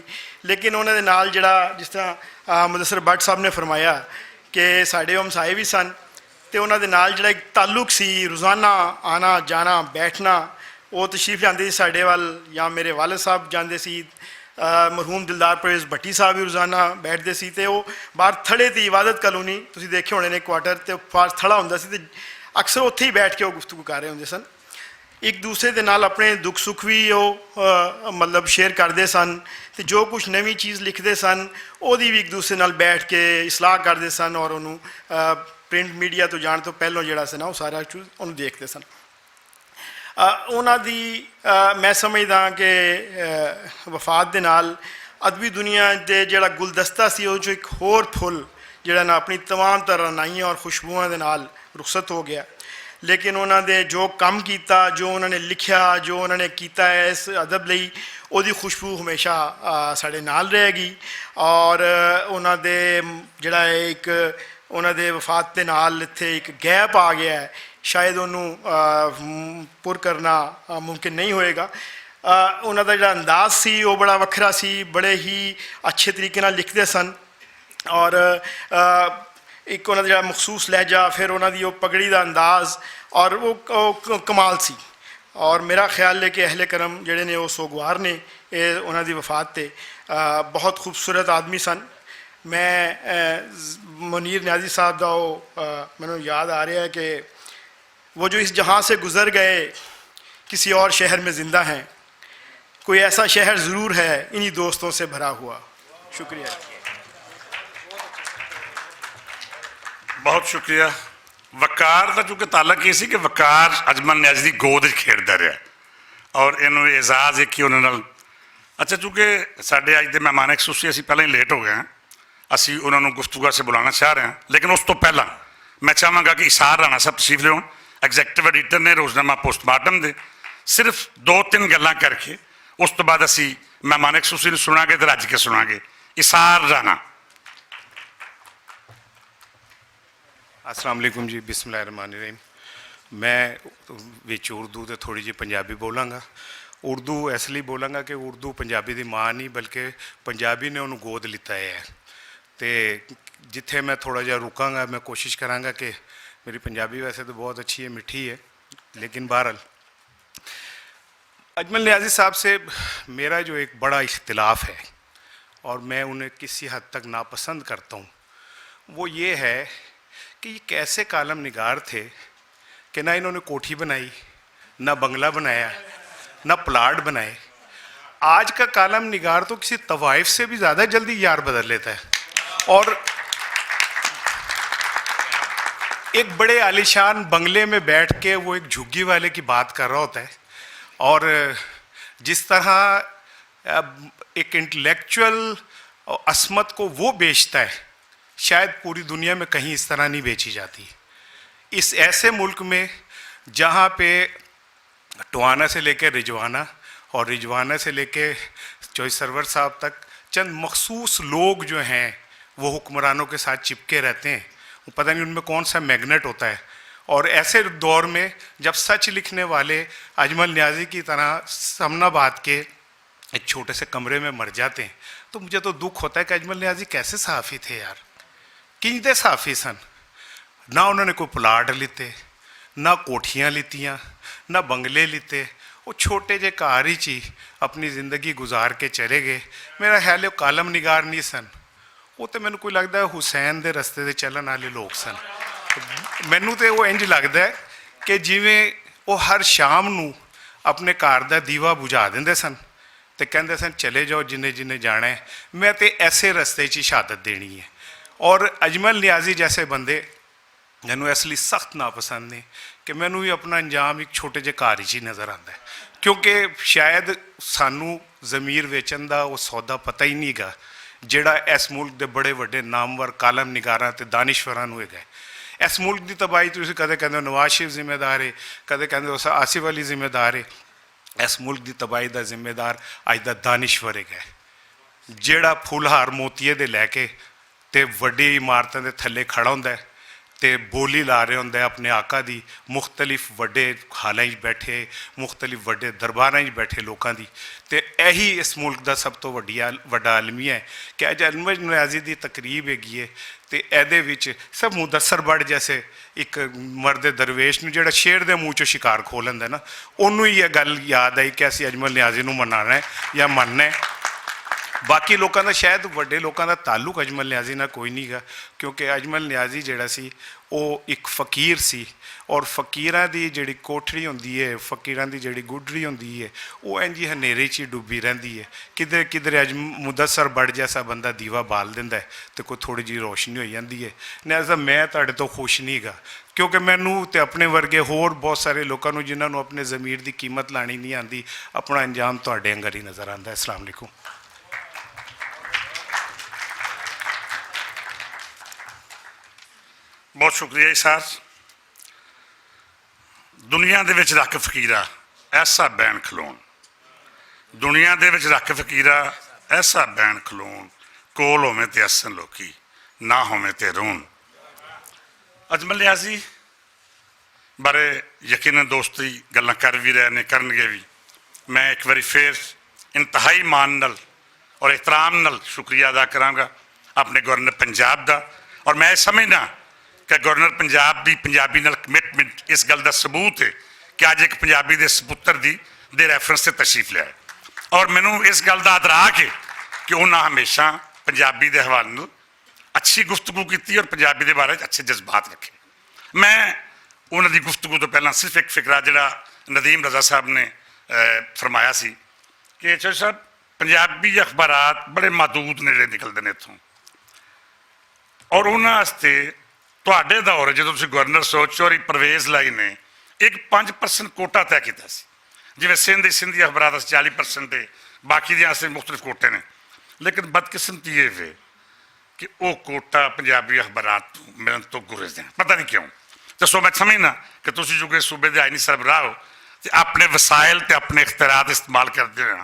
لیکن انہاں دے نال جیہڑا جس طرح مدثر بٹ صاحب نے فرمایا کہ ساڈے ہمسائے وی سن، تے انہاں دے نال جیہڑا اک تعلق سی، روزانہ آنا جانا بیٹھنا، او تشریف لیاندے سی ساڈے ول یا میرے والد صاحب جاندے سی۔ مرحوم دلدار پرویز بھٹی صاحب وی روزانہ بیٹھدے سی تے او باہر تھڑے تے عبادت کالونی تسی دیکھے ہونے نے کوارٹر تے باہر تھڑا ہوندا سی تے اکثر اتھے ہی بیٹھ کے او گفتگو کر رہے ہوندے سن۔ اک دوسرے دے نال اپنے دکھ سکھ وی او مطلب شیئر کردے سن، تے جو کچھ نویں چیز لکھدے سن، اوہدی وی اک دوسرے نال بیٹھ کے اصلاح کردے سن اور انہوں پرنٹ میڈیا توں جان توں پہلوں جیہڑا سی ناں او سارا چیز انہوں دیکھدے سن۔ انہاں دی میں سمجھدا کہ وفات دے نال ادبی دنیا دے جیہڑا گلدستہ سی او جو اک ہور پھل جیہڑا ناں اپنی تمام ترانائیاں اور خوشبوواں دے نال رخصت ہو گیا۔ لیکن انہاں دے جو کم کیتا، جو انہاں نے لکھیا، جو انہاں نے کیتا ہے اس ادب لئی، اوہدی خوشبو ہمیشہ ساڈے نال رہے گی۔ اور انہاں دے جیہڑا ہے اک انہاں دے وفات دے نال اتھے اک گیپ آ گیا ہے، شاید انہوں پر کرنا ممکن نہیں ہوئے گا۔ انہاں دا جیہڑا انداز سی او بڑا وکھرا سی، بڑے ہی اچھے طریقے نال لکھدے سن۔ اور اک انہاں دا جیہڑا مخصوص لہجہ، فیر انہاں دی او پگڑی دا انداز اور او کمال سی۔ اور میرا خیال ہے کہ اہل کرم جیہڑے نے او سوگوار نے انہاں دی وفات تے۔ بہت خوبصورت آدمی سن۔ میں منیر نیازی صاحب دا او مینوں یاد آ رہیا ہے کہ وہ جو اس جہاں سے گزر گئے، کسی اور شہر میں زندہ ہیں، کوئی ایسا شہر ضرور ہے انہی دوستوں سے بھرا ہوا۔ شکریہ۔ بہت شکریہ۔ وقار دا چونکہ تعلق یہ سی کہ وقار اجمل نیازی دی گود وچ کھیڈدا رہیا اور انہوں اعزاز ایک ہی انہوں نال۔ اچھا، چونکہ ساڈے اج دے مہمان ایک سوسی اسی پہلے ہی لیٹ ہو گئے ہیں، اسی انہوں نوں گفتگو سے بلانا چاہ رہے ہیں، لیکن اس تو پہلا میں چاہواں گا کہ اسار رانا صاحب تشریف لیون، ایگزیکٹو ایڈیٹر نے روزنامہ پوسٹ مارٹم دے۔ صرف دو تین گلاں کر کے اس تو بعد اسی مہمان ایک سوسی نوں سنا گے تے رج کے سنا گے۔ اسار رانا۔ السلام علیکم جی، بسم اللہ الرحمن الرحیم۔ میں وچ اردو تے تھوڑی جی پنجابی بولاں گا۔ اردو اس لئی بولاں گا کہ اردو پنجابی دی ماں نہیں، بلکہ پنجابی نے انہوں گود لیتا ہے۔ تے جتھے میں تھوڑا جہا رکاں گا، میں کوشش کراں گا کہ میری پنجابی ویسے تو بہت اچھی ہے، مٹھی ہے، لیکن بہرحال اجمل نیازی صاحب سے میرا جو ایک بڑا اختلاف ہے اور میں انہیں کسی حد تک ناپسند کرتا ہوں، وہ یہ ہے کہ یہ کیسے کالم نگار تھے کہ نہ انہوں نے کوٹھی بنائی، نہ بنگلہ بنایا، نہ پلاٹ بنائے۔ آج کا کالم نگار تو کسی طوائف سے بھی زیادہ جلدی یار بدل لیتا ہے اور ایک بڑے عالیشان بنگلے میں بیٹھ کے وہ ایک جھگی والے کی بات کر رہا ہوتا ہے۔ اور جس طرح ایک انٹلیکچوئل عصمت کو وہ بیچتا ہے، شاید پوری دنیا میں کہیں اس طرح نہیں بیچی جاتی۔ اس ایسے ملک میں جہاں پہ ٹوانا سے لے کے رجوانا اور رجوانا سے لے کے چوہی سرور صاحب تک چند مخصوص لوگ جو ہیں، وہ حکمرانوں کے ساتھ چپکے رہتے ہیں۔ پتہ نہیں ان میں کون سا میگنیٹ ہوتا ہے۔ اور ایسے دور میں جب سچ لکھنے والے اجمل نیازی کی طرح سمنا باد کے ایک چھوٹے سے کمرے میں مر جاتے ہیں، تو مجھے تو دکھ ہوتا ہے کہ اجمل نیازی کیسے صحافی تھے یار؟ کن دے صحافی سن؟ نہ انہوں نے کوئی پلاٹ لیتے، نہ کوٹھیاں لیتیاں، نہ بنگلے لیتے۔ وہ چھوٹے جے گھر ہی چی اپنی زندگی گزار کے چلے گئے۔ میرا خیال ہے وہ کالم نگار نہیں سن، وہ تو مینوں کوئی لگدا ہے حسین دے رستے دے چلن والے لوگ سن۔ مینوں تے وہ انج لگدا ہے کہ جویں وہ ہر شام نوں اپنے گھر دا دیوا بجھا دیندے سن تے کہندے سن، "چلے جاؤ جنہیں جنہیں جانا ہے، میں تے ایسے رستے چ شہادت دینی ہے۔" اور اجمل نیازی جیسے بندے مینوں اس لئی سخت ناپسند نے کہ مینوں وی اپنا انجام اک چھوٹے جے گھر وچ ہی نظر آندا ہے، کیونکہ شاید سانوں ضمیر ویچن دا او سودا پتہ ہی نہیں گا، جیہڑا اس ملک دے بڑے وڈے نامور کالم نگاراں تے دانشوراں نوں ہے گا۔ اس ملک دی تباہی تسی کدے کہندے ہو نواز شریف ذمہ دار ہے، کدے کہندے ہو آصف علی ذمہ دار ہے۔ اس ملک دی تباہی دا ذمہ دار اج دا دانشور ہے گا، جیہڑا پھولہار موتیے دے لے کے تے وڈی عمارتاں دے تھلے کھڑا ہوندا ہے تے بولی لا رہے ہوندا ہے اپنے آقا دی، مختلف وڈے حالاں وچ بیٹھے، مختلف وڈے درباراں وچ بیٹھے لوکاں دی۔ تے ایہی اس ملک دا سب تو وڈی عال-، وڈا المیہ ہے کہ اج علم نیازی دی تقریب ہیگی ہے تے ایہدے وچ سب مدثر بڑ جیسے اک مرد درویش نوں جیہڑا شیر دے منہ چوں شکار کھول لیندا ہے نا، اونوں ہی یہ گل یاد آئی کہ اسی اجمل نیازی نوں منانا ہے یا مننا ہے۔ باقی لوکاں دا، شاید وڈے لوکاں دا تعلق اجمل نیازی نال کوئی نہیں گا، کیونکہ اجمل نیازی جیہڑا سی، او اک فقیر سی، اور فقیراں دی جیہڑی کوٹھڑی ہوندی ہے، فقیراں دی جیہڑی گڈری ہوندی ہے، او اینجی ہنیرے چ ڈوبی رہندی ہے۔ کدھر کدھر اج مدثر بڑ جیسا بندہ دیوا بال دیندا ہے تے کوئی تھوڑی جی روشنی ہوئی جاندی ہے۔ لہذا میں تہاڈے تو خوش نہیں گا، کیونکہ مینوں تے اپنے ورگے ہور بہت سارے لوکاں نوں جنہاں نوں اپنے ضمیر دی قیمت لانی نہیں آندی، اپنا انجام تہاڈے انگر ہی نظر آندا ہے۔ السلام علیکم۔ بہت شکریہ جی سر۔ دنیا دے وچ رکھ فقیرا ایسا بین کھلون۔ دنیا دے وچ رکھ فقیرا ایسا بین کھلون، کول ہوویں تے اسن لوکی، نہ ہوویں تے رون۔ اجمل نیازی بارے یقیناً دوستی گلاں کر وی رہے نے، کرنگے وی۔ میں ایک واری فیر انتہائی مان نال اور احترام نال شکریہ ادا کراں گا اپنے گورنر پنجاب دا۔ اور میں سمجھنا کہ گورنر پنجاب دی پنجابی نال کمٹمنٹ اس گل دا ثبوت ہے کہ اج ایک پنجابی دے سپتر دی، دے ریفرنس تے تشریف لیا ہے۔ اور مینوں اس گل دا ادراک ہے کہ انہاں ہمیشہ پنجابی دے حوالے نال اچھی گفتگو کیتی اور پنجابی دے بارے اچھے جذبات رکھے۔ میں انہاں دی گفتگو تو پہلاں صرف ایک فقرہ جڑا ندیم رضا صاحب نے، اے، فرمایا سی کہ چوہدری صاحب، پنجابی اخبارات بڑے محدود نے جڑے نکلدے نے اتھوں، اور انہاں واسطے تہاڈے دور جدوں تسی گورنر سو، چوہدری پرویز لائی نے ایک پنج پرسنٹ کوٹا طے کیتا سی، جویں سندھ سندھی اخبارات واسطے چالی پرسنٹ ہے، باقی دیاں واسطے مختلف کوٹے نے۔ لیکن بدقسمتی یہ وے کہ او کوٹا پنجابی اخبارات تو ملن تو گریز دے، پتہ نہیں کیوں۔ تے سو میں سمجھنا کہ تسی جو کہ صوبے دے آئینی سربراہ ہو تے اپنے وسائل تے اپنے اختیارات استعمال کردے ہو،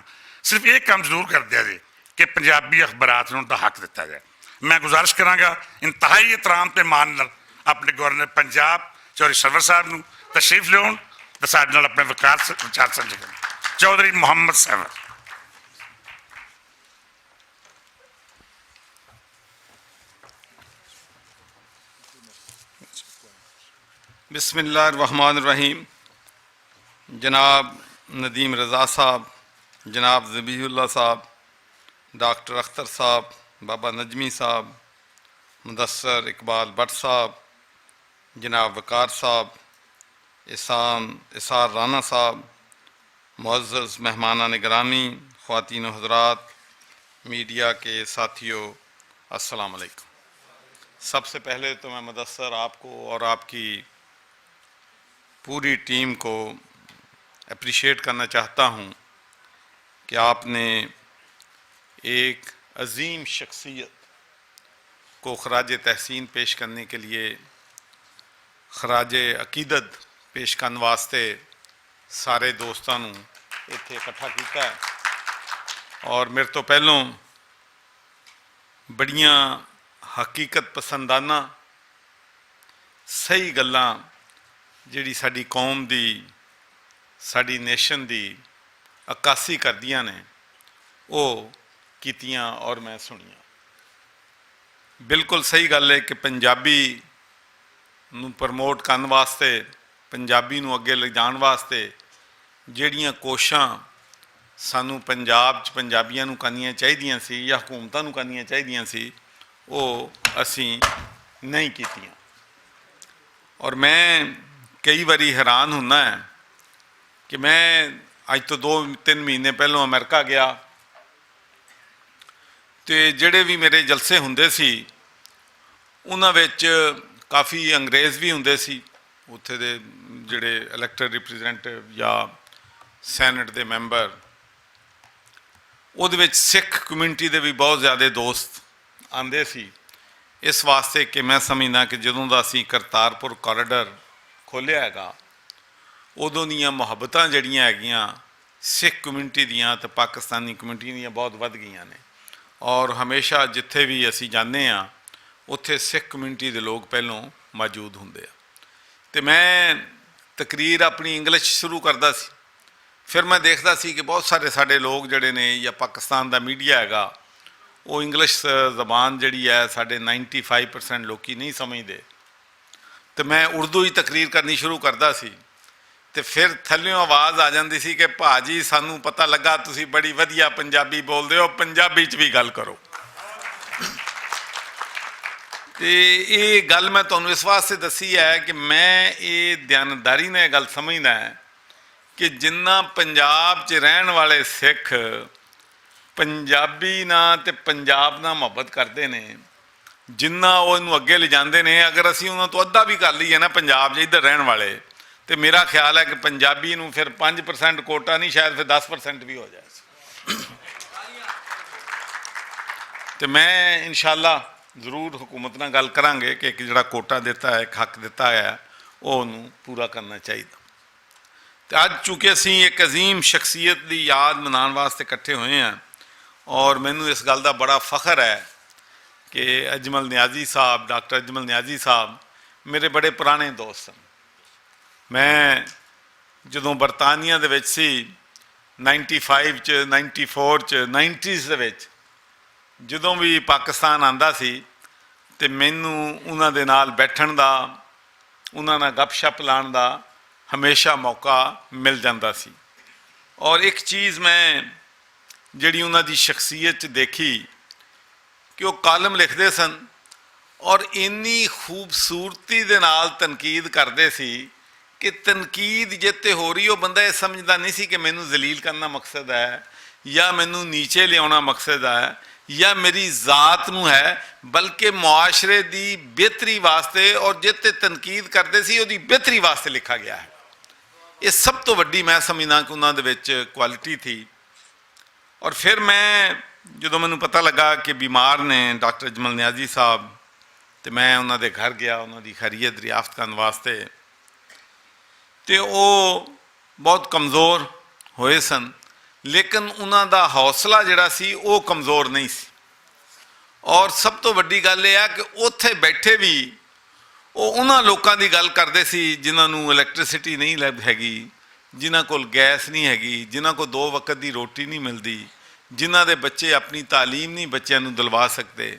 صرف یہ کام ضرور کر دیا جے کہ پنجابی اخبارات نوں دا حق دتا جائے۔ میں گزارش کراں گا انتہائی احترام تے مان نال اپنے گورنر پنجاب چوہدری سرور صاحب نوں تشریف لیون تے ساڈے نال اپنے وقار س-، وچار سانجھے کرن۔ چوہدری محمد سرور۔ بسم اللہ الرحمن الرحیم۔ جناب ندیم رضا صاحب، جناب ذبیح اللہ صاحب، ڈاکٹر اختر صاحب، بابا نجمی صاحب، مدثر اقبال بٹ صاحب، جناب وقار صاحب، احسان، احسان رانا صاحب، معزز مہمانان گرامی، خواتین و حضرات، میڈیا کے ساتھیوں، السلام علیکم۔ سب سے پہلے تو میں مدثر آپ کو اور آپ کی پوری ٹیم کو اپریشیٹ کرنا چاہتا ہوں کہ آپ نے ایک عظیم شخصیت کو خراج تحسین پیش کرنے کے لیے، خراج عقیدت پیش کرنے واسطے سارے دوستاں نوں اتھے اکٹھا کیتا ہے۔ اور میرے تو پہلوں بڑیاں حقیقت پسندانہ صحیح گلاں جڑی ساڈی قوم دی، ساڈی نیشن دی عکاسی کردیاں نے، او کیتیاں اور میں سنیاں۔ بالکل صحیح گل ہے کہ پنجابی نوں پروموٹ کرن واسطے، پنجابی نوں اگے لے جان واسطے جہڑیاں کوششاں سانوں پنجاب چ پنجابیاں نوں کرنیاں چاہیدیاں سی یا حکومتاں نوں کرنیاں چاہیدیاں سی، او اسی نہیں کیتیاں۔ اور میں کئی واری حیران ہوندا ہاں کہ میں اج تو دو تین مہینے پہلوں امریکہ گیا، تے جڑے وی میرے جلسے ہوندے سی، انہاں وچ کافی انگریز وی ہوندے سی، اتھے دے جڑے الیکٹڈ ریپریزنٹیو یا سینٹ دے ممبر، اودے وچ سکھ کمیونٹی دے وی بہت زیادہ دوست آندے سی۔ اس واسطے کہ میں سمجھنا کہ جدوں دا اسی کرتارپور کوریڈور کھولیا ہے گا، ادوں دیاں محبتاں جڑیاں ہے گیاں سکھ کمیونٹی دیاں تے پاکستانی کمیونٹی دیاں بہت ودھ گئیاں نے۔ اور ہمیشہ جتھے وی اسی جانے ہاں، اتھے سکھ کمیونٹی دے لوگ پہلوں موجود ہوندے آ۔ تے میں تقریر اپنی انگلش شروع کردا سی، پھر میں دیکھدا سی کہ بہت سارے ساڈے لوگ جڑے نے یا پاکستان دا میڈیا ہے گا، وہ انگلش زبان جڑی ہے ساڈے نائنٹی فائیو پرسینٹ لوکی نہیں سمجھدے۔ تے میں اردو ہی تقریر کرنی شروع کردا سی، تے پھر تھلیوں آواز آ جاندی سی کہ "بھاجی، سانوں پتہ لگا تسی بڑی ودھیا پنجابی بولدے ہو، پنجابی چ وی گل کرو۔" تے یہ گل میں تانوں اس واسطے دسی ہے کہ میں یہ دیانتداری نال یہ گل سمجھدا ہے کہ جنہ پنجاب چ رہن والے سکھ پنجابی نال تے پنجاب نال محبت کردے نے، جنہ او اینوں اگے لے جاندے نے، اگر اسی انہاں توں ادھا وی کر لئیے نا پنجاب جے ادھر رہن والے، تے میرا خیال ہے کہ پنجابی نوں پھر پنج پرسنٹ کوٹا نہیں، شاید پھر دس پرسنٹ وی ہو جائے۔ تے میں انشاءاللہ ضرور حکومت نال گل کراں گے کہ ایک جڑا کوٹا دتا ہے، ایک حق دتا ہے، او انہوں پورا کرنا چاہیے۔ تے اج چونکہ اسی ایک عظیم شخصیت دی یاد منان واسطے اکٹھے ہوئے ہیں، اور مینوں اس گل دا بڑا فخر ہے کہ اجمل نیازی صاحب، ڈاکٹر اجمل نیازی صاحب میرے بڑے پرانے دوست سن۔ میں جدوں برطانیہ دے وچ سی، نائنٹی فائیو چ، نائنٹی فور چ، نائنٹیز دے وچ، جدوں وی پاکستان آندا سی تے مینوں انہاں دے نال بیٹھن دا، انہاں نال گپ شپ لان دا ہمیشہ موقع مل جاندا سی۔ اور ایک چیز میں جڑی انہاں دی شخصیت چ دیکھی کہ وہ کالم لکھدے سن اور اینی خوبصورتی دے نال تنقید کردے سی کہ تنقید جے تے ہو رہی، وہ بندہ یہ سمجھدا نہیں سی کہ مینوں ذلیل کرنا مقصد ہے یا مینوں نیچے لیاونا مقصد ہے یا میری ذات نوں ہے، بلکہ معاشرے دی بہتری واسطے اور جے تے تنقید کردے سی، وہ دی بہتری واسطے لکھا گیا ہے۔ یہ سب تو وڈی میں سمجھنا کہ انہاں دے وچ کوالٹی تھی۔ اور پھر میں، جدوں مینوں پتہ لگا کہ بیمار نے ڈاکٹر اجمل نیازی صاحب، تے میں انہاں دے گھر گیا، انہاں دی خیریت دریافت کرن واسطے، تے او بہت کمزور ہوئے سن، لیکن انہاں دا حوصلہ جڑا سی، او کمزور نہیں سی۔ اور سب تو وڈی گل یہ ہے کہ اوتھے بیٹھے بھی وہ انہاں لوکاں دی گل کردے سی جنہاں نوں الیکٹریسٹی نہیں لب ہے گی، جنہاں کول گیس نہیں ہے گی، جنہاں کول دو وقت دی روٹی نہیں ملدی، جنہاں دے بچے اپنی تعلیم نہیں بچیاں نوں دلوا سکدے،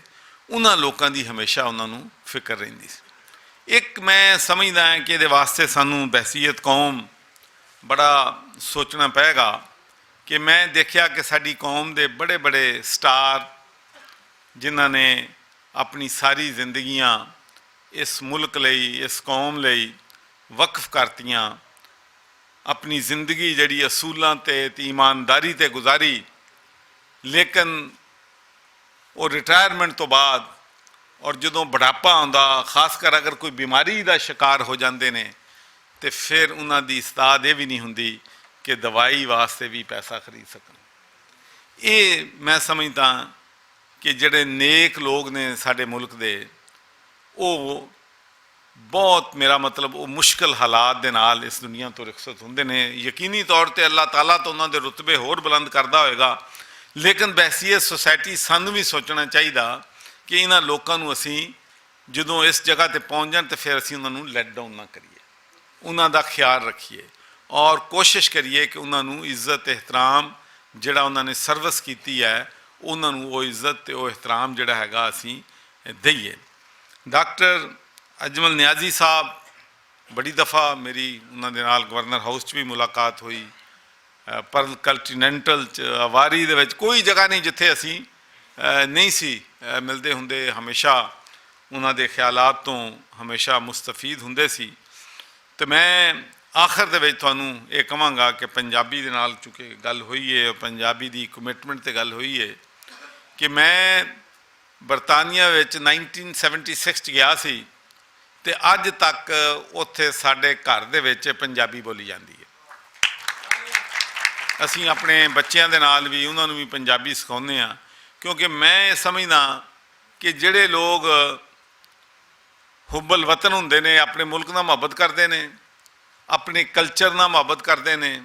انہاں لوکاں دی ہمیشہ انہاں نوں فکر رہندی سی۔ ایک میں سمجھدا ہاں کہ دے واسطے سانوں بحثیت قوم بڑا سوچنا پے گا کہ میں دیکھیا کہ ساڈی قوم دے بڑے بڑے سٹار، جنہاں نے اپنی ساری زندگیاں اس ملک لئی، اس قوم لئی وقف کرتیاں، اپنی زندگی جڑی اصولاں تے تے ایمانداری تے گزاری، لیکن وہ ریٹائرمنٹ تو بعد اور جدوں بڑھاپا آندا، خاص کر اگر کوئی بیماری دا شکار ہو جاندے نے، تے پھر انہاں دی استاد یہ بھی نہیں ہوندی کہ دوائی واسطے بھی پیسہ خرید سکن۔ یہ میں سمجھدا کہ جڑے نیک لوگ نے ساڈے ملک دے، وہ بہت، میرا مطلب، وہ مشکل حالات دے نال اس دنیا تو رخصت ہوندے نے۔ یقینی طور تے اللہ تعالیٰ تو انہاں دے رتبے ہور بلند کردا ہوئے گا، لیکن بحیثیت سوسائٹی سانوں بھی سوچنا چاہیدا کہ انہاں لوکاں نوں اسی جدوں اس جگہ تے پہنچ جان تے پھر اسی انہاں نوں لیٹ ڈاؤن نہ کریے، انہاں دا خیال رکھیے اور کوشش کریے کہ انہاں نوں عزت احترام جڑا انہاں نے سروس کیتی ہے، انہاں نوں وہ عزت تے وہ احترام جڑا ہے گا اسی دئیے۔ ڈاکٹر اجمل نیازی صاحب، بڑی دفعہ میری انہاں دے نال گورنر ہاؤس چ بھی ملاقات ہوئی، پرل کنٹیننٹل چ آواری دے وچ کوئی جگہ نہیں جتھے اسی نہیں سی ملدے ہوندے، ہمیشہ انہاں دے خیالات توں ہمیشہ مستفید ہوندے سی۔ تے میں آخر دے وچ تہانوں ایہہ کہواں گا کہ پنجابی دے نال چونکہ گل ہوئی ہے، پنجابی دی کمٹمنٹ تے گل ہوئی ہے کہ میں برطانیہ وچ نائنٹین سیونٹی سکس گیا سی، تے اج تک اتھے ساڈے گھر دے وچ پنجابی بولی جاندی ہے۔ اسی اپنے بچیاں دے نال وی انہاں نوں وی پنجابی سکھاؤندے ہاں، کیونکہ میں ایہہ سمجھنا کہ جڑے لوگ حب الوطن ہوندے نے، اپنے ملک نال محبت کردے نے، اپنے کلچر نال محبت کردے نے،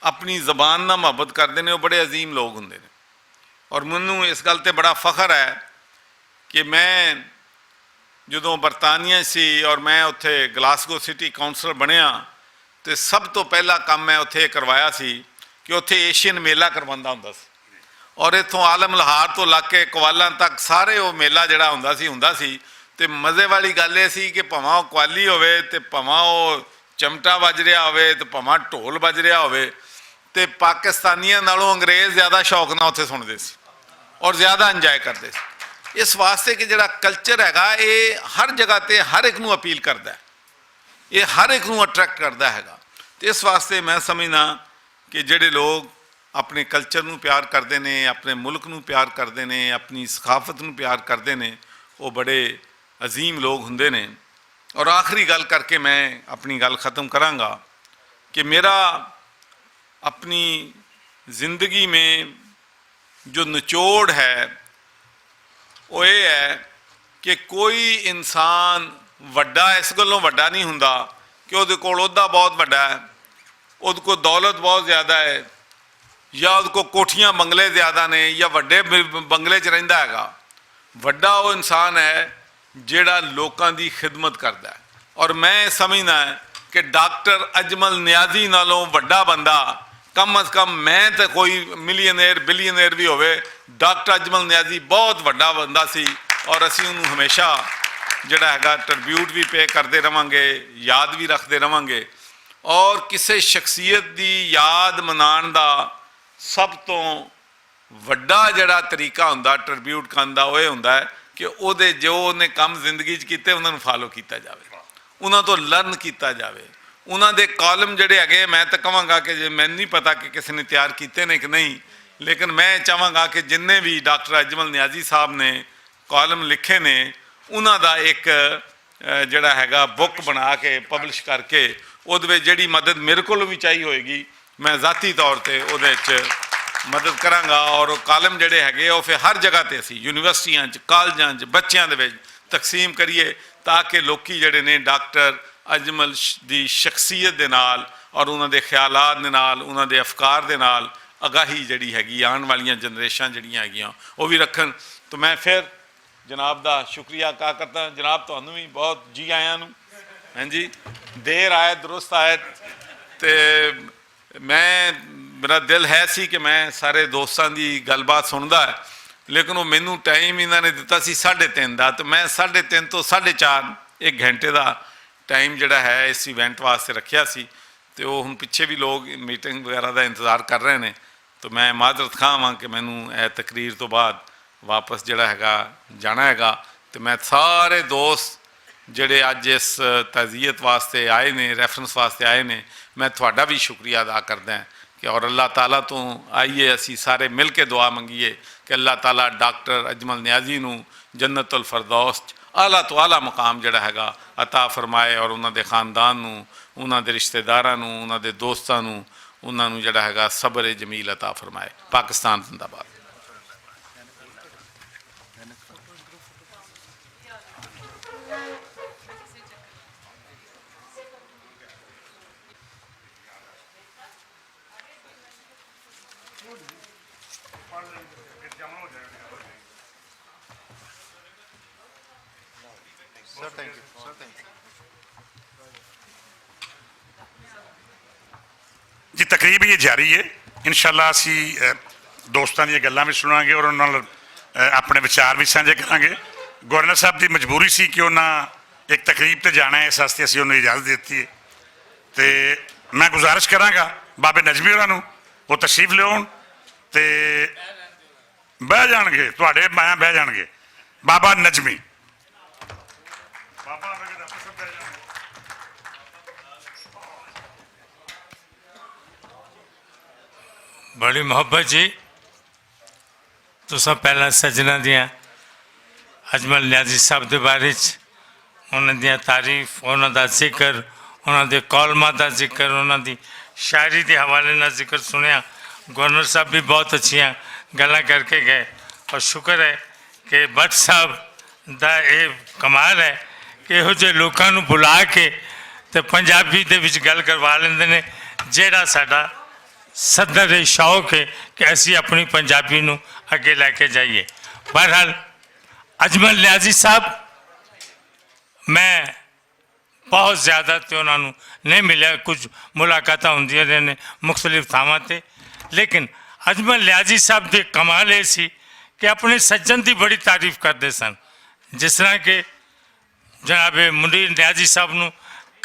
اپنی زبان نال محبت کردے نے، او بڑے عظیم لوگ ہوندے نے۔ اور مینوں اس گل تے بڑا فخر ہے کہ میں جدوں برطانیہ سی اور میں اتھے گلاسگو سٹی کاؤنسلر بنیا، تے سب توں پہلا کم میں اتھے کروایا سی کہ اتھے ایشین میلہ کروانا ہوندا سی۔ اور اتھوں عالم لہار توں لگ کے کوالاں تک سارے او میلہ جڑا ہوندا سی ہوندا سی۔ تے مزے والی گل ایہہ سی کہ پاواں او کوالی ہووے تے پاواں او چمٹا بج رہیا ہووے تے پاواں ڈھول بج رہیا ہووے، تے پاکستانیاں نالوں انگریز زیادہ شوق نال اتھے سنتے سی اور زیادہ انجوائے کرتے سی۔ اس واسطے کہ جڑا کلچر ہے گا، ایہہ ہر جگہ تے ہر ایک نوں اپیل کردا ہے، ایہہ ہر ایک نوں اٹریکٹ کردا ہے گا۔ تے اس واسطے میں سمجھنا کہ جڑے لوگ اپنے کلچر نوں پیار کردے نے، اپنے ملک نوں پیار کردے نے، اپنی ثقافت نوں پیار کردے نے، او بڑے عظیم لوگ ہوندے نے۔ اور آخری گل کر کے میں اپنی گل ختم کراں گا کہ میرا اپنی زندگی میں جو نچوڑ ہے، او ایہہ ہے کہ کوئی انسان وڈا اس گلوں وڈا نہیں ہوندا کہ اودے کول عہدہ بہت وڈا ہے، اودے کول دولت بہت زیادہ ہے، یا اودے کول کوٹھیاں بنگلے زیادہ نے، یا وڈے بنگلے چ رہندا ہے گا۔ وڈا او انسان ہے جیہڑا لوکاں دی خدمت کردا ہے۔ اور میں سمجھنا ہے کہ ڈاکٹر اجمل نیازی نالوں وڈا بندہ، کم از کم میں تے کوئی ملینئر بلینئر وی ہووے، ڈاکٹر اجمل نیازی بہت وڈا بندہ سی۔ اور اسی انہوں ہمیشہ جڑا ہے گا ٹربیوٹ وی پے کردے رہواں گے، یاد وی رکھدے رہواں گے۔ اور کسے شخصیت دی یاد منان دا سب توں وڈا جڑا طریقہ ہوندا ٹربیوٹ کرن دا، او اے ہوندا ہے کہ او دے جو انہیں کم زندگی چ کیتے، انہاں نوں فالو کیتا جاوے، انہاں توں لرن کیتا جاوے۔ انہاں دے کالم جڑے اگے، میں تاں کہواں گا کہ جے، مینوں نہیں پتا کہ کسے نے تیار کیتے نے کہ نہیں، لیکن میں چاہواں گا کہ جنہیں وی ڈاکٹر اجمل نیازی صاحب نے کالم لکھے نے، انہاں دا ایک جڑا ہے گا بک بنا کے پبلش کر کے، اودے وچ جڑی مدد میرے کولوں وی چاہی ہوئے گی، میں ذاتی طور تے اودے وچ مدد کراں گا۔ اور او کالم جڑے ہے گے، او فیر ہر جگہ تے اسی یونیورسٹیاں چ، کالجاں چ، بچیاں دے وچ تقسیم کریے، تاکہ لوکی جڑے نے ڈاکٹر اجمل دی شخصیت دے نال اور انہاں دے خیالات دے نال، انہاں دے افکار دے نال آگاہی جڑی ہے گی، آن والیاں جنریشناں جڑیاں ہے گیاں، او وی رکھن۔ تو میں فیر جناب دا شکریہ ادا کردا ہاں۔ جناب، تہانوں وی بہت جی آیاں نوں۔ ہاں جی، دیر آئے، درست آئے۔ تے میں، میرا دل ہے سی کہ میں سارے دوستاں دی گل بات سندا ہے، لیکن وہ مینوں ٹائم انہاں نے دتا سی ساڑھے تین دا، تے میں ساڑھے تین تو ساڑھے چار، ایک گھنٹے دا ٹائم جڑا ہے اس ایونٹ واسطے رکھیا سی۔ تے وہ ہن پچھے بھی لوگ میٹنگ وغیرہ دا انتظار کر رہے نے۔ تو میں معذرت خواہ ہاں کہ مینوں اے تقریر تو بعد واپس جڑا ہے گا، جانا ہے گا۔ تے میں سارے دوست جڑے اج اس تعزیت واسطے آئے نے، ریفرنس واسطے آئے نے، میں تہاڈا بھی شکریہ ادا کردا ہاں کہ اور اللہ تعالیٰ تو آئیے، اسی سارے مل کے دعا منگیے کہ اللہ تعالیٰ ڈاکٹر اجمل نیازی نوں جنت الفردوس چ اعلیٰ تو اعلیٰ مقام جڑا ہے گا عطا فرمائے، اور انہاں دے خاندان نوں، انہاں دے رشتہ داراں نوں، انہاں دے دوستاں نوں، انہاں نوں جڑا ہے گا صبر جمیل عطا فرمائے۔ پاکستان زندہ باد۔ جی، تقریب یہ جاری ہے۔ انشاءاللہ اسی، اے، دوستاں دیاں گلاں وی سناں گے اور انہاں نال، اے، اپنے وچار وی سانجھے کراں گے۔ گورنر صاحب دی مجبوری سی کہ انہاں ایک تقریب تے جانا ہے، اس واسطے اسی انہاں نوں اجازت دتی ہے۔ تے میں گزارش کراں گا بابے نجمی ہوراں نوں، وہ تشریف لیاؤن تے بہ جان گے، تہاڈے میں بہ جان گے۔ بابا نجمی۔ بڑی محبت جی۔ تساں پہلاں سجناں دیاں اجمل نیازی صاحب دے بارے چ، انہاں دیاں تعریف، انہاں دا ذکر، انہاں دے کالماں دا ذکر، انہاں دی شاعری دے حوالے نال ذکر سنیا۔ گورنر صاحب بھی بہت اچھیاں گلاں کر کے گئے، اور شکر ہے کہ بٹ صاحب دا اے کمال ہے کہ ایہو جے لوکاں نوں بلا کے تے پنجابی دے وچ گل کروا لیندے نے، جیڑا ساڈا صدر شوق ہے کہ اسی اپنی پنجابی نوں اگے لے کے جائیے۔ بہرحال، اجمل نیازی صاحب، میں بہت زیادہ تے انہاں نوں نہیں ملیا، کچھ ملاقاتاں ہوندیاں رہیاں نے مختلف تھاواں تے، لیکن اجمل نیازی صاحب دے کمال اے سی کہ اپنے سجن دی بڑی تعریف کردے سن۔ جس طرح کہ جناب منیر نیازی صاحب نوں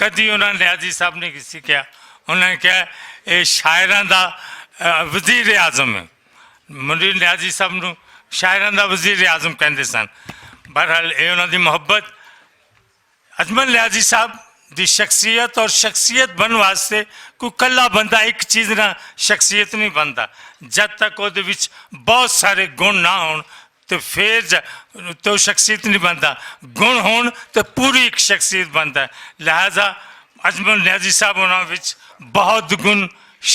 کدی انہاں نیازی صاحب نے کسی کہا، انہاں نے کہا، "اے شاعراں دا، اے، وزیر اعظم ہے۔" منیر نیازی صاحب نوں شاعراں دا وزیر اعظم کہندے سن۔ بہرحال، اے انہاں دی محبت۔ اجمل نیازی صاحب دی شخصیت اور شخصیت بن واسطے کوئی کلا بندہ ایک چیز نہ شخصیت نہیں بنتا۔ جد تک وہ دے وچ بہت سارے گن نہ ہون، تے فیر جا-، تے او شخصیت نہیں بندا۔ گن ہون تے پوری ایک شخصیت بندا ہے۔ لہذا اجمل نیازی صاحب ہونا وچ بہت گن،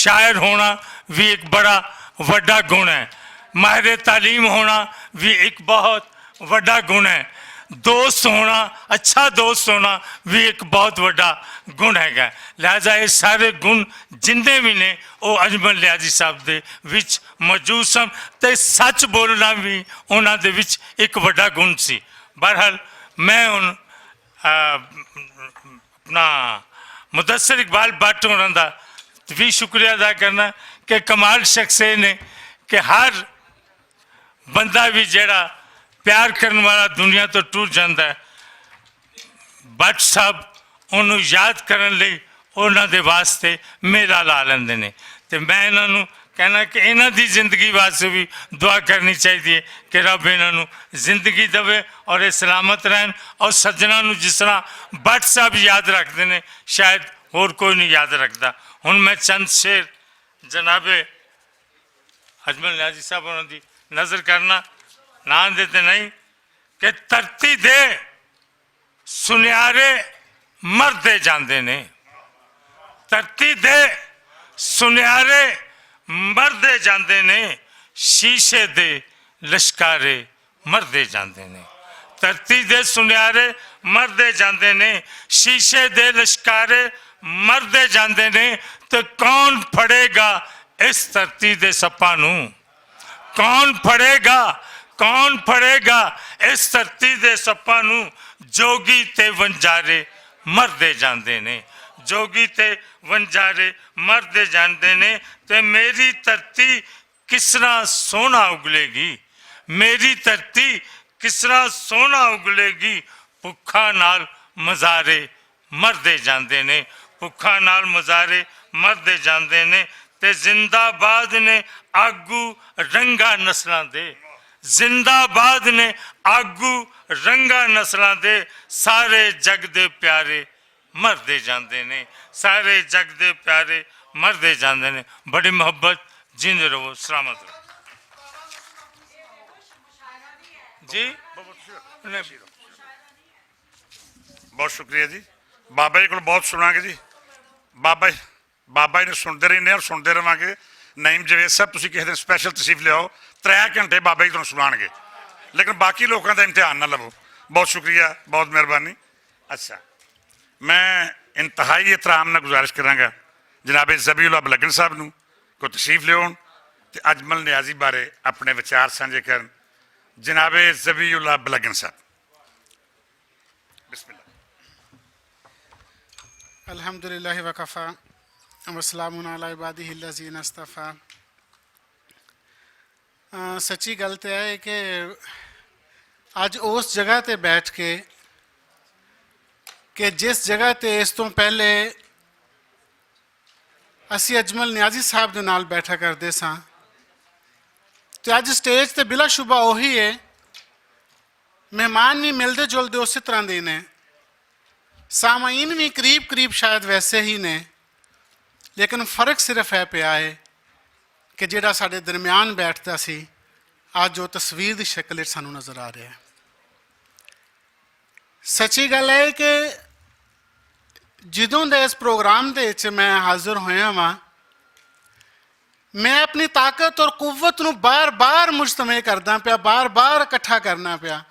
شاعر ہونا بھی ایک بڑا وڈا گن ہے، ماہر تعلیم ہونا بھی ایک بہت وڈا گن ہے، دوست ہونا، اچھا دوست ہونا بھی ایک بہت وڈا گن ہے۔ لہذا یہ سارے گن جندے بھی نے، او اجمل نیازی صاحب دے وچ موجود سن، تے سچ بولنا بھی انہاں دے وچ ایک وڈا گن سی۔ بہرحال، میں ہن، آ، اپنا مدثر اقبال بٹ ہوراں دا بھی شکریہ ادا کرنا کہ کمال شخص اے نے کہ ہر بندہ بھی جیڑا پیار کرن والا دنیا تو ٹر جاندا ہے، بٹ صاحب انہوں یاد کرن لئی انہاں دے واسطے میلہ لا لیندے نے۔ تے میں انہاں نوں کہنا کہ انہاں دی زندگی واسطے بھی دعا کرنی چاہیے کہ رب انہاں نوں زندگی دے اور اے سلامت رہن، اور سجناں نوں جس طرح بٹ صاحب یاد رکھدے نے، شاید ہور کوئی نہیں یاد رکھدا۔ ہن میں چند شعر جناب اجمل نیازی صاحب انہاں دی نظر کرنا، ناں دے تے نہیں، کہ دھرتی دے سنیارے مردے جاندے نے، دھرتی دے سنیارے مردے جاندے نے، شیشے دے لشکارے مردے جاندے نے۔ دھرتی دے سنیارے مردے جاندے نے، شیشے دے لشکارے مردے جاندے نے۔ تے کون پھڑے گا اس دھرتی دے سپاں نوں؟ کون پھڑے گا؟ کون پھڑے گا اس دھرتی دے سپاں نوں؟ جوگی تے ونجارے مردے جاندے نے، جوگی تے ونجارے مردے جاندے نے۔ تے میری دھرتی کس طرح سونا اگلے گی؟ میری دھرتی کس طرح سونا اگلے گی؟ بھکھاں نال مزارے مردے جاندے نے، بھکھاں نال مزارے مردے جاندے نے۔ تے زندہ باد نے آگو رنگا نسلاں دے، زندہ باد نے آگو رنگا نسلاں دے۔ سارے جگ دے پیارے مردے جاندے نے، سارے جگ دے پیارے مردے جاندے نے۔ بڑی محبت، جیندے رہو، سلامت رہو جی۔ بہت شکریہ جی۔ بابا جی کول بہت سناں گے جی۔ بابا جی، بابا جی نے سنتے رہنے اور سنتے رہواں گے۔ نعیم جاوید صاحب، تسی کسی دن سپیشل تشریف لیاؤ، ترے گھنٹے بابا جی تانوں سنان گے، لیکن باقی لوکاں دا امتحان نہ لو۔ بہت شکریہ، بہت مہربانی۔ اچھا، میں انتہائی احترام نال گزارش کراں گا جناب ذبیح اللہ بلگن صاحب نوں، کوئی تشریف لیاؤن تے اجمل نیازی بارے اپنے وچار سانجھے کرن۔ جناب ذبیح اللہ بلگن صاحب، بسم اللہ۔ الحمدللہ وکفا وسلام علی عبادہ الذین اصطفی۔ آ، سچی گل تے ہے کہ اج اس جگہ تے بیٹھ کے، کہ جس جگہ تے اس تو پہلے اسی اجمل نیازی صاحب دے نال بیٹھا کردے ساں، تے اج سٹیج تے بلا شبہ اوہی ہے۔ مہمان وی ملدے جلدے اسی طرح دے نے، سامعین وی قریب قریب شاید ویسے ہی نے، لیکن فرق صرف ہے پیا ہے کہ جیڑا ساڈے درمیان بیٹھدا سی، اج او تصویر دی شکل وچ سانوں نظر آ رہیا ہے۔ سچی گل ہے کہ جدوں دے اس پروگرام دے وچ میں حاضر ہویا واں، میں اپنی طاقت اور قوت نوں بار بار مجتمع کردا پیا، بار بار اکٹھا کرنا پیا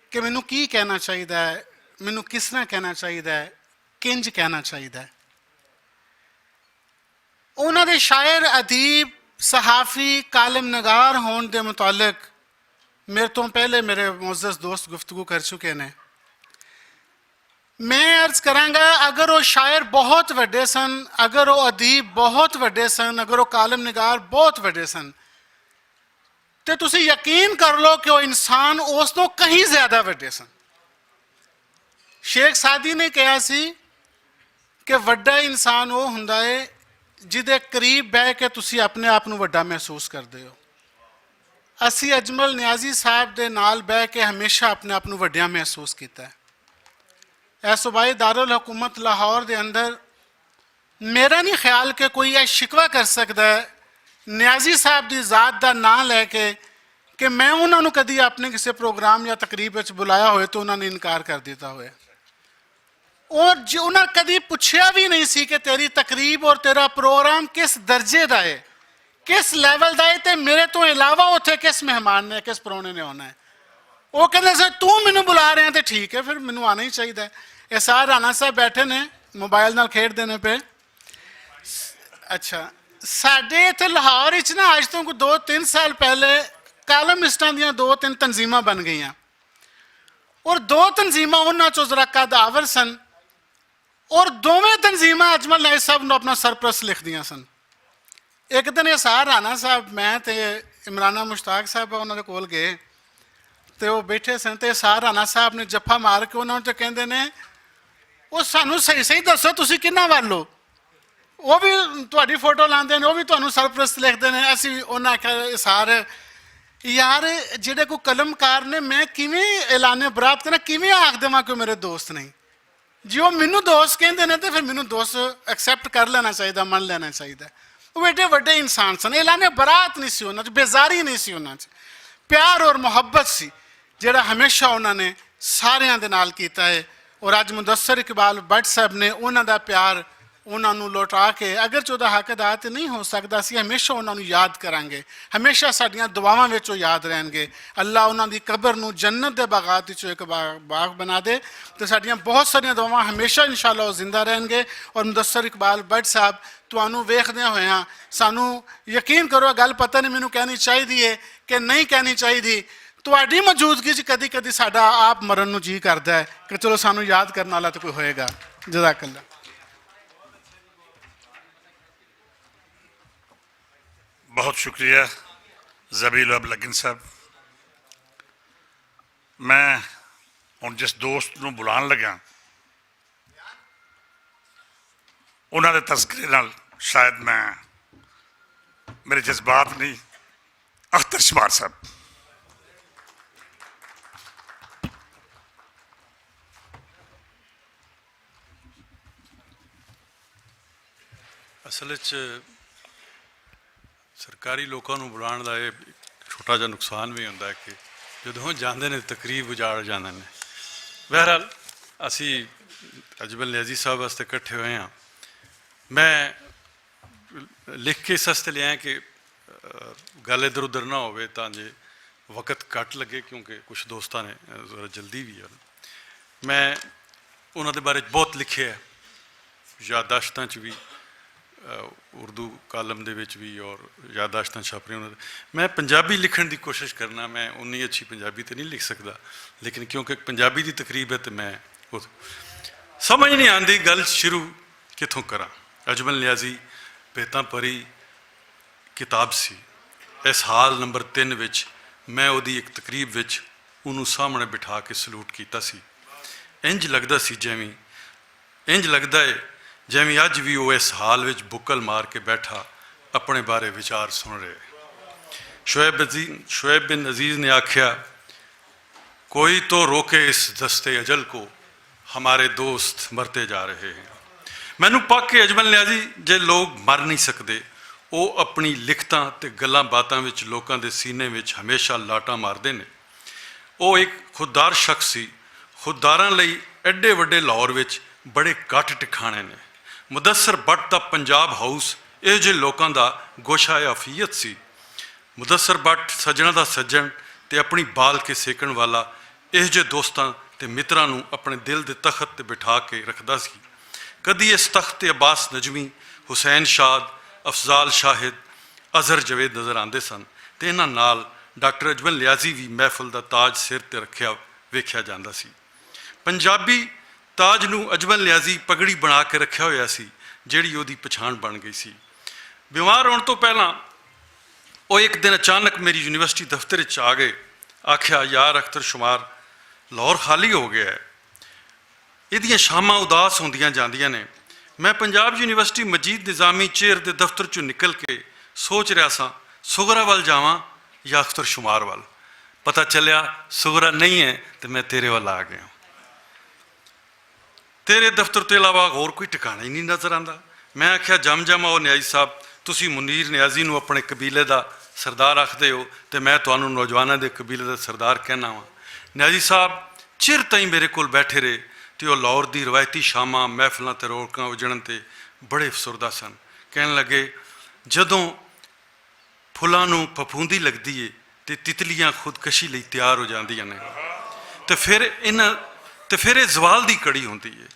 کہ مینوں کی کہنا چاہیدا ہے، مینوں کس طرح کہنا چاہیدا ہے، کنج کہنا چاہیدا ہے۔ انہاں دے شاعر، ادیب، صحافی، کالم نگار ہون دے متعلق میرے تو پہلے میرے معزز دوست گفتگو کر چکے نے۔ میں عرض کراں گا، اگر وہ شاعر بہت وڈے سن، اگر وہ ادیب بہت وڈے سن، اگر وہ کالم نگار بہت وڈے سن، تے تسی یقین کر لو کہ وہ انسان اس تو کہیں زیادہ وڈے سن۔ شیخ سعدی نے کہا سی کہ وڈا انسان وہ ہوندا ہے جدے قریب بہ کے تسی اپنے آپ نوں وڈا محسوس کردے ہو۔ اسی اجمل نیازی صاحب دے نال بہ کے ہمیشہ اپنے آپ نوں وڈیا محسوس کیتا ہے۔ اے صوبائی دارالحکومت لاہور دے اندر میرا نہیں خیال کہ کوئی یہ شکوہ کر سکدا ہے نیازی صاحب دی ذات دا نام لے کے کہ میں انہاں نوں کدی اپنے کسی پروگرام یا تقریب وچ بلایا ہوئے تو انہاں نے انکار کر دیتا ہوئے۔ اور جو انہاں کدی پوچھیا بھی نہیں سی کہ تیری تقریب اور تیرا پروگرام کس درجے دا ہے، کس لیول دا ہے، تے میرے تو علاوہ اتھے کس مہمان نے، کس پرونے نے ہونا ہے۔ وہ کہندے سے، "تو مینوں بلا رہے ہیں تے ٹھیک ہے، پھر مینوں آنا ہی چاہیدا ہے۔" اے سار رانا صاحب بیٹھے نے، موبائل نال کھیڈ دینے پہ۔ اچھا، ساڈے اتھے لاہور وچ نا، اج تو کوئی دو تین سال پہلے کالمسٹاں دیاں دو تین تنظیماں بن گئیاں، اور دو تنظیماں انہاں چوں ذرا قد آور سن، اور دوویں تنظیماں اجمل نائب صاحب نوں اپنا سرپرست لکھدیاں سن۔ ایک دن یہ سار رانا صاحب، میں تے عمرانہ مشتاق صاحب انہاں دے کول گئے، تے وہ بیٹھے سن، تے سار رانا صاحب نے جفا مار کے انہاں نوں تے کہندے نے، "وہ سانوں صحیح صحیح دسو، تسی کنا ول ہو؟" وہ بھی تہاڈی فوٹو لاندے نے، وہ بھی تہانوں سرپرست لکھدے نے۔ اسی انہاں آکھیا، "سار، یار، جڑے کوئی قلم کار نے، میں کیویں اعلان برات کراں، کیویں آکھ دیواں کہ میرے دوست نہیں؟" جی، وہ مینوں دوست کہندے نے، تے پھر مینوں دوست ایکسپٹ کر لینا چاہیدا، من لینا چاہیدا۔ وہ ایڈے وڈے انسان سن، اعلان برات نہیں سی انہاں چ، بیزاری نہیں سی انہاں چ، پیار اور محبت سی، جڑا ہمیشہ انہاں نے ساریاں دے نال کیتا ہے۔ اور اج مدثر اقبال بٹ صاحب نے انہاں دا پیار انہاں نوں لوٹا کے، اگر چ اوہدا حق ادا تے نہیں ہو سکدا، اسی ہمیشہ انہاں نوں یاد کرانگے، ہمیشہ ساڈیاں دعاواں وچ او یاد رہنگے۔ اللہ انہاں دی قبر نوں جنت دے باغات وچوں ایک با-، باغ بنا دے، تے ساڈیاں بہت ساریاں دعاواں ہمیشہ انشاءاللہ او زندہ رہنگے۔ اور مدثر اقبال بٹ صاحب، تانوں ویکھدیاں ہویاں سانوں یقین کرو، اے گل پتہ نہیں مینوں کہنی چاہیدی ہے کہ نہیں کہنی چاہیدی، تہاڈی موجودگی چ کدی کدی ساڈا آپ مرن نوں جی کردا ہے کہ چلو سانوں یاد کرن والا تے کوئی ہوئے گا۔ جزاک اللہ۔ بہت شکریہ زبیل وہب لگن صاحب۔ میں ہن جس دوست نوں بلان لگا، انہاں دے تذکرے نال شاید میں، میرے جذبات نہیں۔ اختر شمار صاحب۔ اصل وچ سرکاری لوکاں نوں بلان دا اے چھوٹا جا نقصان وی ہوندا اے کہ جدوں جاندے نے تقریب اجاڑ جاندے نے۔ بہرحال، اسی اجمل نیازی صاحب واسطے اکٹھے ہوئے ہاں۔ میں لکھ کے اس واسطے لیا کہ گل ادھر ادھر نہ ہوئے تاں جے وقت گھٹ لگے، کیونکہ کچھ دوستاں نے ذرا جلدی وی ہے۔ میں انہاں دے بارے بہت لکھے ہے، یادداشتاں چ وی، اردو کالم دے وچ وی اور یادداشتاں چھاپ رہے انہاں دے۔ میں پنجابی لکھن دی کوشش کرنا، میں انی اچھی پنجابی تے نہیں لکھ سکدا، لیکن کیونکہ پنجابی دی تقریب ہے تے میں اس سمجھ نہیں آندی گل شروع کتھوں کراں۔ اجمل نیازی پیتاں پری کتاب سی۔ اس حال نمبر تین وچ میں اودی ایک تقریب وچ انہوں سامنے بٹھا کے سلوٹ کیتا سی۔ انج لگدا سی جیویں، انج لگدا ہے جیویں اج وی او اس حال وچ بکل مار کے بیٹھا اپنے بارے وچار سن رہے۔ شعیب عزیز، شعیب بن عزیز نے آکھیا، "کوئی تو روکے اس دستے اجل کو، ہمارے دوست مرتے جا رہے ہیں۔" مینوں پک کے اجمل نیازی جے لوگ مر نہیں سکدے، او اپنی لکھتاں تے گلاں باتاں وچ لوکاں دے سینے وچ ہمیشہ لاٹاں ماردے نے۔ او ایک خوددار شخص سی۔ خودداراں لئی ایڈے وڈے لاہور وچ بڑے گھٹ ٹکھانے نے۔ مدثر بٹ دا پنجاب ہاؤس ایہو جے لوکاں دا گوشہ عافیت سی۔ مدثر بٹ سجناں دا سجن تے اپنی بال کے سیکن والا ایہو جے دوستاں تے متراں نوں اپنے دل دے تخت تے بٹھا کے رکھدا سی۔ کدی اس تخت تے عباس نجمی، حسین شاد، افضال شاہد، اظہر جاوید نظر آندے سن، تے انہاں نال ڈاکٹر اجمل نیازی وی محفل دا تاج سر تے رکھیا ویکھیا جاندا سی۔ پنجابی تاج نوں اجمل نیازی پگڑی بنا کے رکھیا ہویا سی، جیہڑی اوہدی پچھان بن گئی سی۔ بیمار ہون توں پہلاں او ایک دن اچانک میری یونیورسٹی دفتر وچ آ گئے۔ آکھیا، "یار اختر شمار، لاہور خالی ہو گیا ہے۔" ایہدیاں شاماں اداس ہوندیاں جاندیاں نے۔ میں پنجاب یونیورسٹی مجید نظامی چیئر دے دفتر چوں نکل کے سوچ رہیا ساں، سغرا ول جاواں یا اختر شمار ول؟ پتہ چلیا سغرا نہیں ہے تے میں تیرے ول آ گیا۔ تیرے دفتر تے علاوہ ہور کوئی ٹھکانا ہی نہیں نظر آندا۔ میں آکھیا، "جم جم آؤ نیازی صاحب، تسی منیر نیازی نوں اپنے قبیلے دا سردار آکھدے ہو تے میں تانوں نوجواناں دے قبیلے دا سردار کہنا واں۔" نیازی صاحب چر تائیں میرے کول بیٹھے رہے تے او لاہور دی روایتی شاماں، محفلاں تے رونقاں اجڑن تے بڑے افسردہ سن۔ کہن لگے، "جدوں پھلاں نوں پھپھوندی لگدی ہے تے تتلیاں خودکشی لئی تیار ہو جاندیاں نے تے پھر انہاں، تے پھر اے زوال دی کڑی ہوندی ہے۔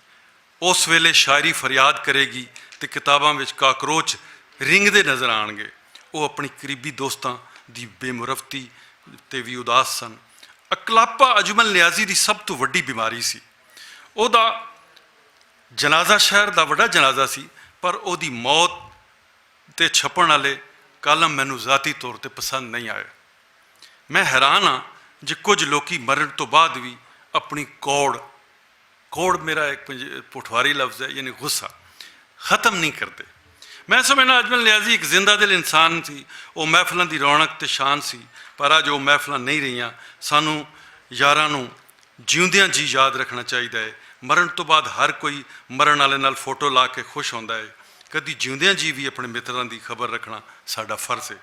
اس ویلے شاعری فریاد کرے گی تے کتاباں وچ کاکروچ رنگدے نظر آن گے۔" او اپنی قریبی دوستاں دی بے مرفتی تے وی اداس سن۔ اکلاپا اجمل نیازی دی سب توں وڈی بیماری سی۔ او دا جنازہ شہر دا وڈا جنازہ سی، پر او دی موت تے چھپن والے کالم مینوں ذاتی طور تے پسند نہیں آئے۔ میں حیران ہاں جے کچھ لوکی مرن توں بعد وی اپنی کوڑ، کوڑ میرا ایک پنج-، پٹھواری لفظ ہے، یعنی غصہ، ختم نہیں کردے۔ میں سمجھنا اجمل نیازی ایک زندہ دل انسان سی، او محفلاں دی رونق تے شان سی، پر اج او محفلاں نہیں رہیاں۔ سانوں یاراں نوں جیوندیاں جی یاد رکھنا چاہیدا ہے۔ مرن توں بعد ہر کوئی مرن والے نال فوٹو لا کے خوش ہوندا ہے۔ کدی جیوندیاں جی وی اپنے متراں دی خبر رکھنا ساڈا فرض ہے۔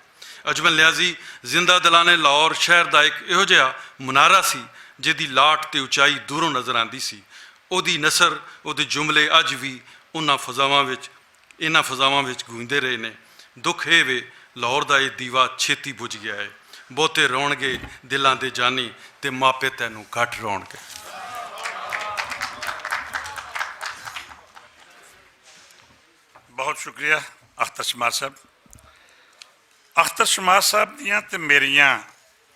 اجمل نیازی زندہ دلانے لاہور شہر دا ایک ایہو جہا منارہ سی، جس دی لاٹ تے اچائی دوروں نظر آندی سی۔ او دی نثر، او دے جملے اج وی انہاں فضاواں وچ، انہاں فضاواں وچ گونجدے رہے نے۔ دکھ اے وے، لاہور دا اے دیوا چھیتی بجھ گیا ہے۔ بہتے رون گے دلاں دے جانی، تے ماپے تینوں گھٹ رون گے۔ بہت شکریہ اختر شمار صاحب۔ اختر شمار صاحب دیاں تے میریاں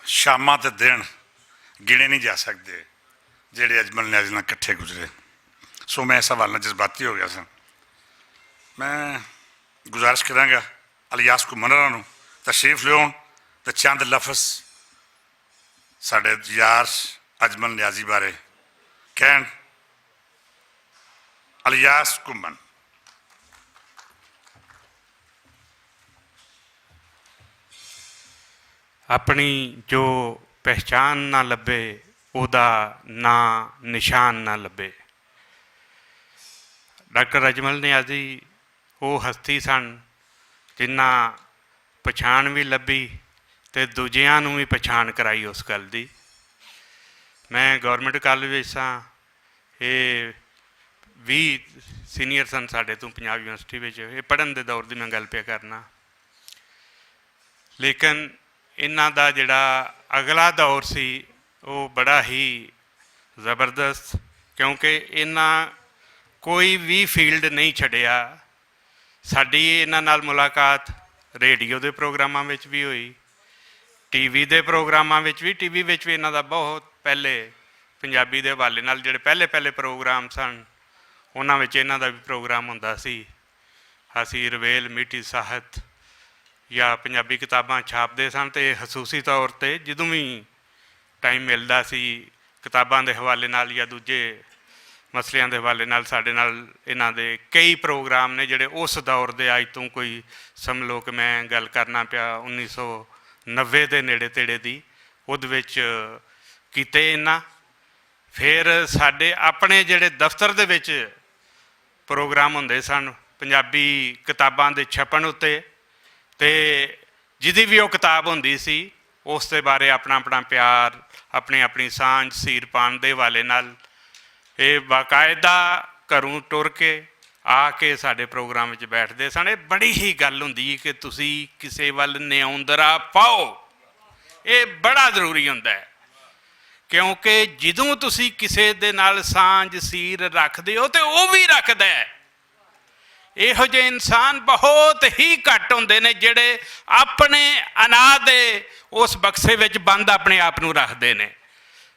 شاماں تے دن گنے نہیں جا سکدے، جڑے اجمل نیازی نال کٹھے گزرے۔ سو میں اس حوالے نال جذباتی ہو گیا سا۔ میں گزارش کراں گا الیاس کو منرا نوں تشریف لیون تے چند لفظ ساڈے یار اجمل نیازی بارے کہن۔ الیاس گھمن۔ اپنی جو پہچان نہ لبے، اودا ناں نشان نہ لبے۔ ڈاکٹر اجمل نیازی او ہستی سن جنہاں پچھان وی لبھی تے دوجیاں نوں وی پچھان کرائی اس گل دی۔ میں گورنمنٹ کالج وچ ساں، اے وی سینئر سن ساڈے توں پنجاب یونیورسٹی وچ، اے پڑھن دے دور دی میں گل پیا کرنا۔ لیکن انہاں دا جڑا اگلا دور سی، او بڑا ہی زبردست، کیونکہ انہاں کوئی وی فیلڈ نہیں چھڈیا۔ ساڈی انہاں نال ملاقات ریڈیو دے پروگراماں وچ وی ہوئی، ٹی وی دے پروگراماں وچ وی، ٹی وی وچ وی انہاں دا بہت پہلے پنجابی دے حوالے نال جڑے پہلے پہلے پروگرام سن، انہاں وچ انہاں دا وی پروگرام ہوندا سی۔ اسی رویل میٹھی ساہت یا پنجابی کتاباں چھاپدے سن، تے خصوصی طور تے جدوں وی ٹائم ملدا سی، کتاباں دے حوالے نال یا دوجے مسئلیاں دے حوالے نال ساڈے نال انہاں دے کئی پروگرام نے جڑے اس دور دے، اج توں کوئی سمجھ لو کہ میں گل کرنا پیا انیس سو نوے دے نیڑے تیڑے دی، اود وچ کیتے انہاں۔ پھر ساڈے اپنے جڑے دفتر دے وچ پروگرام ہوندے سن، پنجابی کتاباں دے چھپن اتے، تے جدی وی او کتاب ہوندی سی، اس دے بارے اپنا اپنا پیار، اپنی اپنی سانجھ سیر پان دے حوالے نال، اے باقاعدہ گھروں ٹر کے آ کے ساڈے پروگرام وچ بیٹھدے سن۔ اے بڑی ہی گل ہوندی ہے کہ تسی کسے ول نیاؤندرا پاؤ۔ اے بڑا ضروری ہوندا ہے، کیونکہ جدوں تسی کسے دے نال سانجھ سیر رکھدے ہو تے او وی رکھدا ہے۔ ایہو جے انسان بہت ہی گھٹ ہوندے نے جڑے اپنے انا دے اس بکسے وچ بند اپنے آپ نوں رکھدے نے۔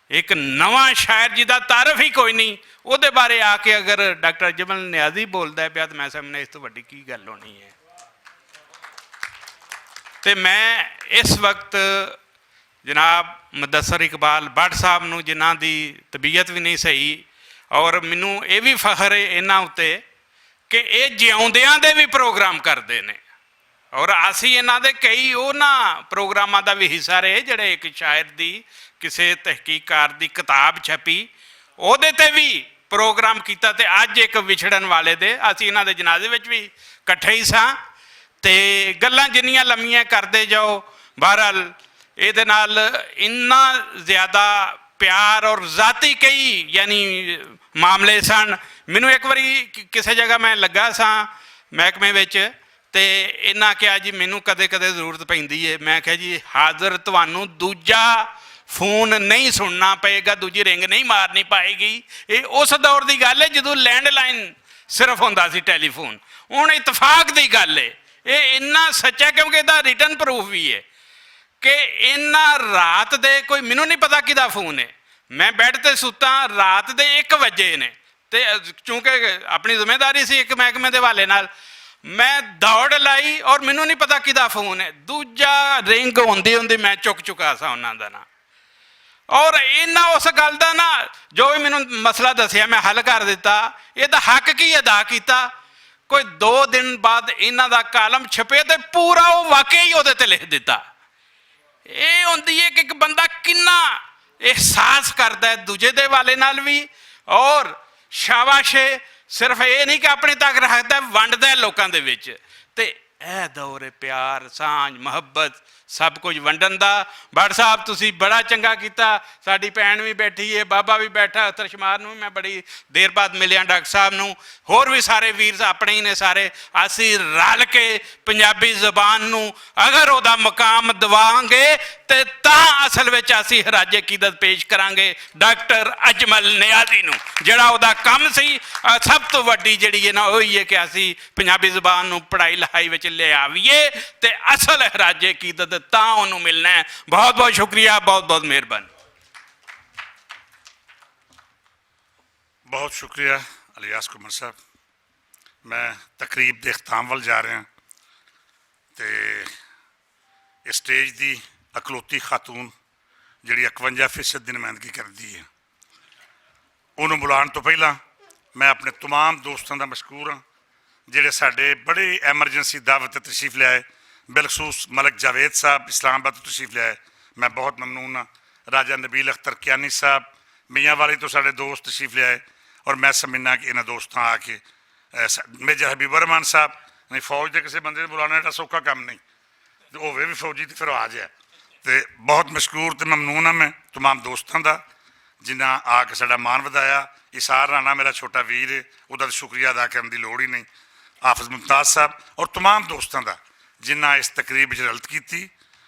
ایک نواں شاعر جی دا تعارف ہی کوئی نہیں، او دے بارے آ کے اگر ڈاکٹر اجمل نیازی بولدا ہے پیا تو میں سمجھنا اس تو وڈی کی گل ہونی ہے۔ تے میں اس وقت جناب مدثر اقبال بٹ صاحب نوں، جنہاں دی طبیعت وی نہیں صحیح، اور مینوں اے وی فخر ہے انہاں اتے کہ اے جیوندیاں دے وی پروگرام کردے نے، اور اسی انہاں دے کئی انہاں پروگراماں دا وی حصہ رہے جڑے ایک شاعر دی کسے تحقیق کار دی کتاب چھپی، او دے تے وی پروگرام کیتا تے اج ایک وچھڑن والے دے اسی انہاں دے جنازے وچ وی اکٹھے ہی ساں۔ تے گلاں جنیاں لمیاں کردے جاؤ، بہرحال اے دے نال اتنا زیادہ پیار اور ذاتی کئی یعنی معاملے سن۔ مینوں ایک واری ک- کسے جگہ میں لگا ساں محکمے وچ، تے انہاں کہیا جی مینوں کدے کدے ضرورت پیندی ہے۔ میں کہیا جی حاضر تہانوں دوجا فون نہیں سننا پئے گا، دوجی رنگ نہیں مارنی پائے گی۔ اے اس دور دی گل ہے جدوں لینڈ لائن صرف ہوندا سی ٹیلی فون۔ ہن اتفاق دی گل ہے، اے اتنا سچا ہے کیونکہ ادا ریٹن پروف وی ہے کہ انہاں رات دے کوئی مینوں نہیں پتا کدا فون ہے، میں بیڈ تے ستا رات دے ایک وجے نے، تے چونکہ اپنی ذمہ داری سی ایک محکمے دے حوالے نال، میں دوڑ لائی اور مینوں نہیں پتا کدا فون ہے، دوجا رنگ ہوندی ہوندی میں چک چکا سا انہاں دا نا۔ اور انہاں اس گل دا نا، جو وی مینوں مسئلہ دسیا میں حل کر دتا، اے دا حق کی ادا کیتا۔ کوئی دو دن بعد انہاں دا کالم چھپے تے پورا او واقعی اودے تے لکھ دتا۔ اے ہوندی ہے کہ ایک بندہ کنا احساس کردا ہے دوجے دے والے نال وی، اور شاباش ہے، صرف اے نہیں کہ اپنے تک رکھدا ہے، ونڈدا ہے لوکاں دے وچ۔ تے اے دور پیار، سانج، محبت، سب کچھ ونڈن دا۔ بٹ صاحب تسی بڑا چنگا کیتا، ساڈی بھین وی بیٹھی ہے، بابا وی بیٹھا، اختر شمار نوں وی میں بڑی دیر بعد ملیا ڈاکٹر صاحب نوں، ہور وی سارے ویر اپنے ہی نے سارے۔ اسی رل کے پنجابی زبان نوں اگر او دا مقام دواں گے تے تاں اصل وچ اسی خراج عقیدت پیش کراں گے ڈاکٹر اجمل نیازی نوں، جڑا او دا کم سی۔ آ، سب تو وڈی جڑی ہے نا، او یہ کہ اسی پنجابی زبان نوں پڑھائی لکھائی وچ لے آویے تے اصل خراج عقیدت تاں اونوں ملنا ہے۔ بہت بہت شکریہ، بہت بہت مہربانی۔ بہت شکریہ الیاس کمر صاحب۔ میں تقریب دے اختتام ول جا رہا ہاں تے اسٹیج دی اکلوتی خاتون جڑی اکونجا فیصد دی نمائندگی کردی ہے، انہوں بلان تو پہلا میں اپنے تمام دوستاں دا مشکور ہاں جڑے ساڈے بڑے ایمرجنسی دعوت تے تشریف لے آئے، بالخصوص ملک جاوید صاحب اسلام آباد تو تشریف لے آئے۔ میں بہت ممنون ہاں۔ راجہ نبیل اختر کیانی صاحب میاں والی تو ساڈے دوست تشریف لے آئے، اور میں سمجھنا کہ انہاں دوستاں آ کے، اے، س- میجر حبیب الرحمان صاحب، یعنی فوج دے کسے بندے نوں بلانا ایڈا سوکھا کم نہیں، تے ہووے وی فوجی تے پھر آ جائے۔ تے بہت مشکور تے ممنون ہاں میں تمام دوستاں دا، جنہاں آ کے ساڈا مان ودھایا۔ ایثار رانا میرا چھوٹا ویر ہے، ادا تے شکریہ ادا کرن دی لوڑ ہی نہیں۔ حافظ ممتاز صاحب اور تمام دوستاں دا، جنہاں اس تقریب وچ رلت کیتی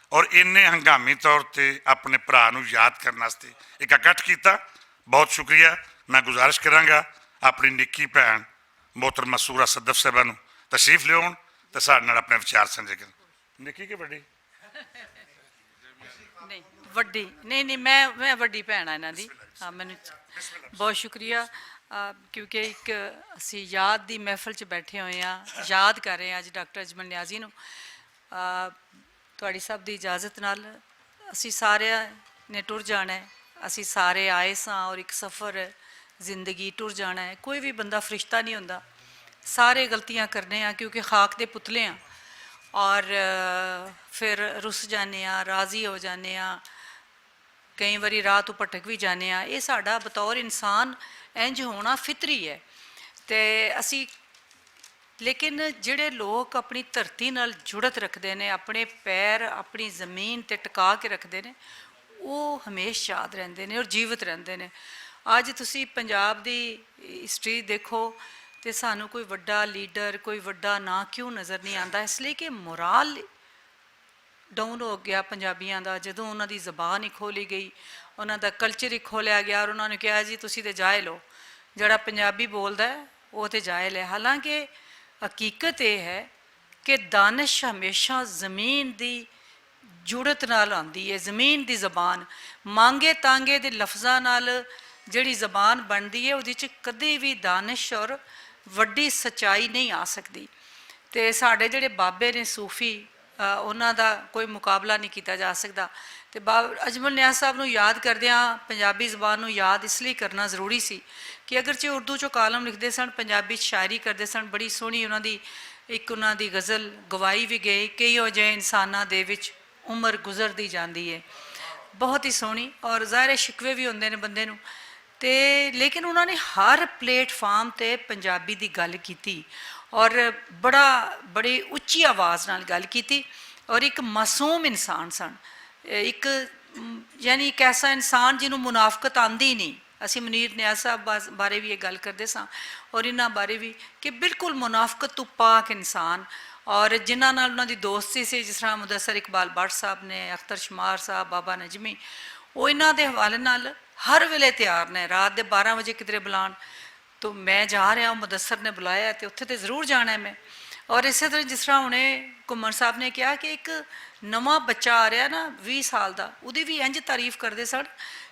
اور انہیں ہنگامی طور تے اپنے بھرا نوں یاد کرن واسطے ایک اکٹھ کیتا۔ بہت شکریہ۔ میں گزارش کراں گا اپنی نکی بھن محترمہ سورہ صدف صاحبہ نوں تشریف لیاؤن تے ساڈے نال اپنے وچار سانجھے کرن۔ نکی کہ وڈی؟ نہیں، وڈی نہیں، نہیں، میں میں وڈی بھن آ انہاں دی۔ ہاں، مینوں بہت شکریہ۔ آ، کیونکہ ایک اسی یاد دی محفل چ بیٹھے ہوئے ہاں، یاد کر رہے ہاں اج ڈاکٹر اجمل نیازی نوں۔ آ، تہاڈی سب دی اجازت نال اسی سارے نے ٹر جانا ہے۔ اسی سارے آئے ساں اور ایک سفر زندگی ٹر جانا ہے۔ کوئی وی بندہ فرشتہ نئیں ہوندا۔ سارے غلطیاں کرنے آں کیونکہ خاک دے پتلے آں۔ اور فیر رس جانے آں، راضی ہو جانے آں، کئی واری راہ توں پٹک وی جانے آں۔ ایہہ ساڈا بطور انسان انج ہونا فطری ہے۔ تے اسی لیکن جیہڑے لوگ اپنی دھرتی نال جڑت رکھدے نیں، اپنے پیر اپنی زمین تے ٹکا کے رکھدے نیں، او ہمیش یاد رہندے نیں اور جیوت رہندے نیں۔ اج تسی پنجاب دی ہسٹری دیکھو، تے سانوں کوئی وڈا لیڈر، کوئی وڈا ناں کیوں نظر نئیں آندا؟ اس لئی کہ مورال ڈاؤن ہو گیا پنجابیاں دا، جدوں انہاں دی زبان ہی کھولی گئی، انہاں دا کلچر ہی کھولیا گیا اور انہاں نوں کہا جی تسی تے جاہل ہو۔ جیہڑا پنجابی بولدا ہے، او تے جاہل ہے۔ حالانکہ حقیقت ایہہ ہے کہ دانش ہمیشہ زمین دی جڑت نال آندی ہے۔ زمین دی زبان، مانگے تانگے دے لفظاں نال جیہڑی زبان بندی ہے، اوہدے چ کدی وی دانش اور وڈی سچائی نئیں آ سکدی۔ تے ساڈے جیہڑے بابے نے صوفی، انہاں دا کوئی مقابلہ نئیں کیتا جا سکدا۔ تے بابا اجمل نیاز صاحب نوں یاد کردیاں پنجابی زبان نوں یاد اس لئی کرنا ضروری سی کہ اگرچہ اردو چوں کالم لکھدے سن، پنجابی چ شاعری کردے سن، بڑی سوہنی انہاں دی اک انہاں دی غزل گوائی وی گئی، کئی او جے انساناں دے وچ عمر گزردی جاندی ہے۔ بہت ہی سوہنی اور ظاہر ہے شکوے وی ہوندے نے بندے نوں۔ تے لیکن انہاں نے ہر پلیٹ فارم تے پنجابی دی گل کیتی اور بڑا بڑی اچی آواز نال گل کیتی۔ اور اک معصوم انسان سن، اک یعنی اک ایسا انسان جنوں منافقت آندی نئیں۔ اسی منیر نیاز صاحب بارے وی اک گل کردے ساں اور انہاں بارے وی کہ بالکل منافقت توں پاک انسان۔ اور جنہاں نال انہاں دی دوستی سی جس طرح مدثر اقبال بٹ صاحب نے، اختر شمار صاحب، بابا نجمی، او انہاں دے حوالے نال ہر ویلے تیار نے۔ رات دے بارہ وجے کدھرے بلان تو میں جا رہیا ہوں، مدثر نے بلایا ہے تے اتھے تے ضرور جانا ہے میں۔ اور اسے طرح جس طرح ہنے گھمن صاحب نے کہا کہ اک نواں بچہ آ رہیا ہے نا ویہہ سال دا، اوہدی وی انج تعریف کردے سن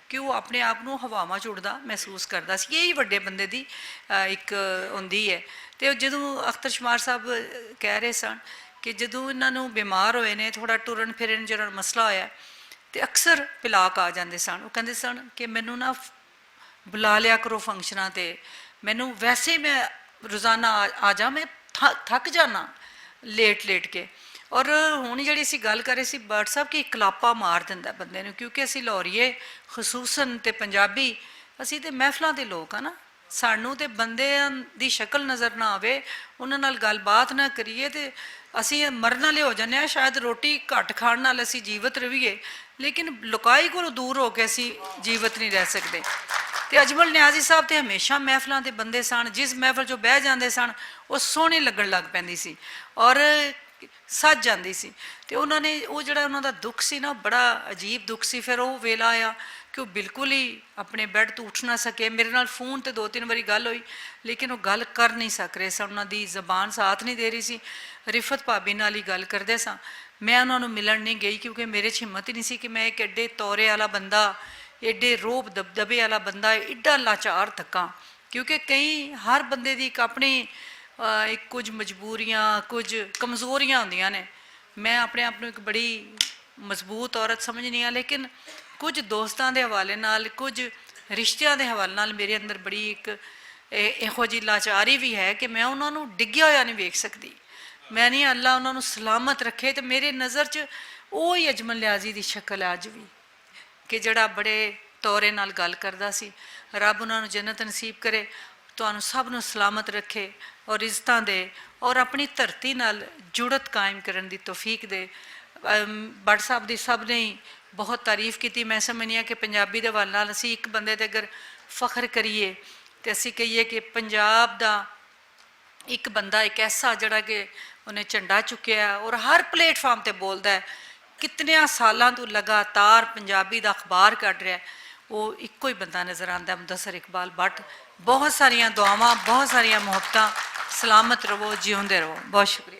کہ او اپنے آپ نوں ہواواں چڑھدا محسوس کردا سی۔ ایہہ وڈے بندے دی اک ہوندی ہے۔ تے جدوں اختر شمار صاحب کہہ رہے سن کہ جدوں انہاں نوں بیمار ہوئے نے، تھوڑا ٹرن پھرن جیہڑا مسئلہ ہویا، تے اکثر پلاک آ جاندے سن۔ او کہندے سن کہ مینوں ناں بلا لیا کرو فنکشناں تے، مینوں ویسے میں روزانہ آ جاں میں تھک جانا لیٹ لیٹ کے۔ اور ہن جیہڑی اسی گل کرے سی بٹ صاحب کہ اکلاپا مار دیندا بندے نوں کیونکہ اسی لاہوریے خصوصا تے پنجابی، اسی تے محفلاں دے لوگ آں نا۔ سانوں تے بندیاں دی شکل نظر نہ آوے، انہاں نال گل بات نہ کریے تے اسی مرن والے ہو جانے آں۔ شاید روٹی گھٹ کھان نال اسی جیوت رویے، لیکن لوکائی کولوں دور ہو کے اسی جیوت نہیں رہ سکدے۔ تے اجمل نیازی صاحب تے ہمیشہ محفلاں دے بندے سن، جس محفل چوں بہہ جاندے سن، او سوہنی لگن لگ پیندی سی اور سج جاندی سی۔ تے انہاں نے او جیہڑا انہاں دا دکھ سی نا، بڑا عجیب دکھ سی۔ فیر او ویلا آیا کہ او بالکل ہی اپنے بیڈ توں اٹھ نہ سکے۔ میرے نال فون تے دو تین واری گل ہوئی، لیکن او گل کر نہیں سک رہے سن، انہاں دی زبان ساتھ نہیں دے رہی سی۔ رفت پابی نال ہی گل کردے ساں۔ میں انہاں نوں ملن نہیں گئی کیونکہ میرے چ ہمت ہی نہیں سی کہ میں اک ایڈے تورے والا بندہ، ایڈے روب دبدبے والا بندہ ایڈا لاچار تھکاں۔ کیونکہ کئی ہر بندے دی اک اپنی اک کچھ مجبوریاں، کچھ کمزوریاں ہوندیاں نے۔ میں اپنے آپ نوں اک بڑی مضبوط عورت سمجھنی آں، لیکن کچھ دوستاں دے حوالے نال، کچھ رشتیاں دے حوالے نال میرے اندر بڑی اک ایہو جی لاچاری وی ہے کہ میں انہاں نوں ڈگیا ہویا نہیں ویکھ سکدی۔ میں نہیں، اللہ انہاں نوں سلامت رکھے۔ تے میرے نظر چ اوہی اجمل لیازی دی شکل ہے اج وی، کہ جیہڑا بڑے تورے نال گل کردا سی۔ رب انہاں نوں جنت نصیب کرے، تہانوں سب نوں سلامت رکھے اور عزتاں دے اور اپنی دھرتی نال جڑت قائم کرن دی توفیق دے۔ بٹ صاحب دی سب نے ہی بہت تعریف کیتی۔ میں سمجھنی ہاں کہ پنجابی دے حوالے نال اسی اک بندے تے اگر فخر کریے تے اسی کہیے کہ پنجاب دا اک بندہ اک ایسا جیہڑا کہ انہیں جھنڈا چکیا ہے اور ہر پلیٹ فارم تے بولدا ہے، کتنیاں سالاں توں لگاتار پنجابی دا اخبار کڈ رہیا ہے، وہ اکو ہی بندہ نظر آندا ہے، مدثر اقبال بٹ۔ بہت ساریاں دعاواں، بہت ساریاں محبتاں۔ سلامت رہو، جیوندے رہو۔ بہت شکریہ۔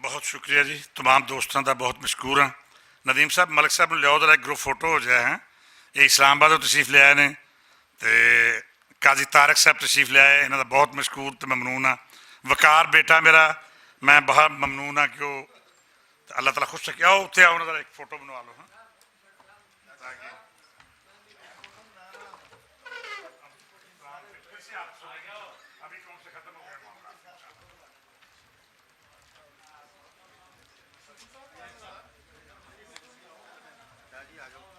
بہت شکریہ جی، تمام دوستاں دا بہت مشکور ہاں۔ ندیم صاحب، ملک صاحب نوں لیاؤ ذرا، ایک گروپ فوٹو ہو جائے ہیں۔ یہ اسلام آباد توں تشریف لے آئے نے تے قاضی طارق صاحب تشریف لے آئے، انہاں دا بہت مشکور تے ممنون ہاں۔ وقار بیٹا میرا، میں بہت ممنون ہاں کہ وہ اللہ تعالیٰ خوش رکھے۔ آؤ اتھے آؤ، انہاں دا ایک فوٹو بنوا لو ہاں۔ آ جاؤ۔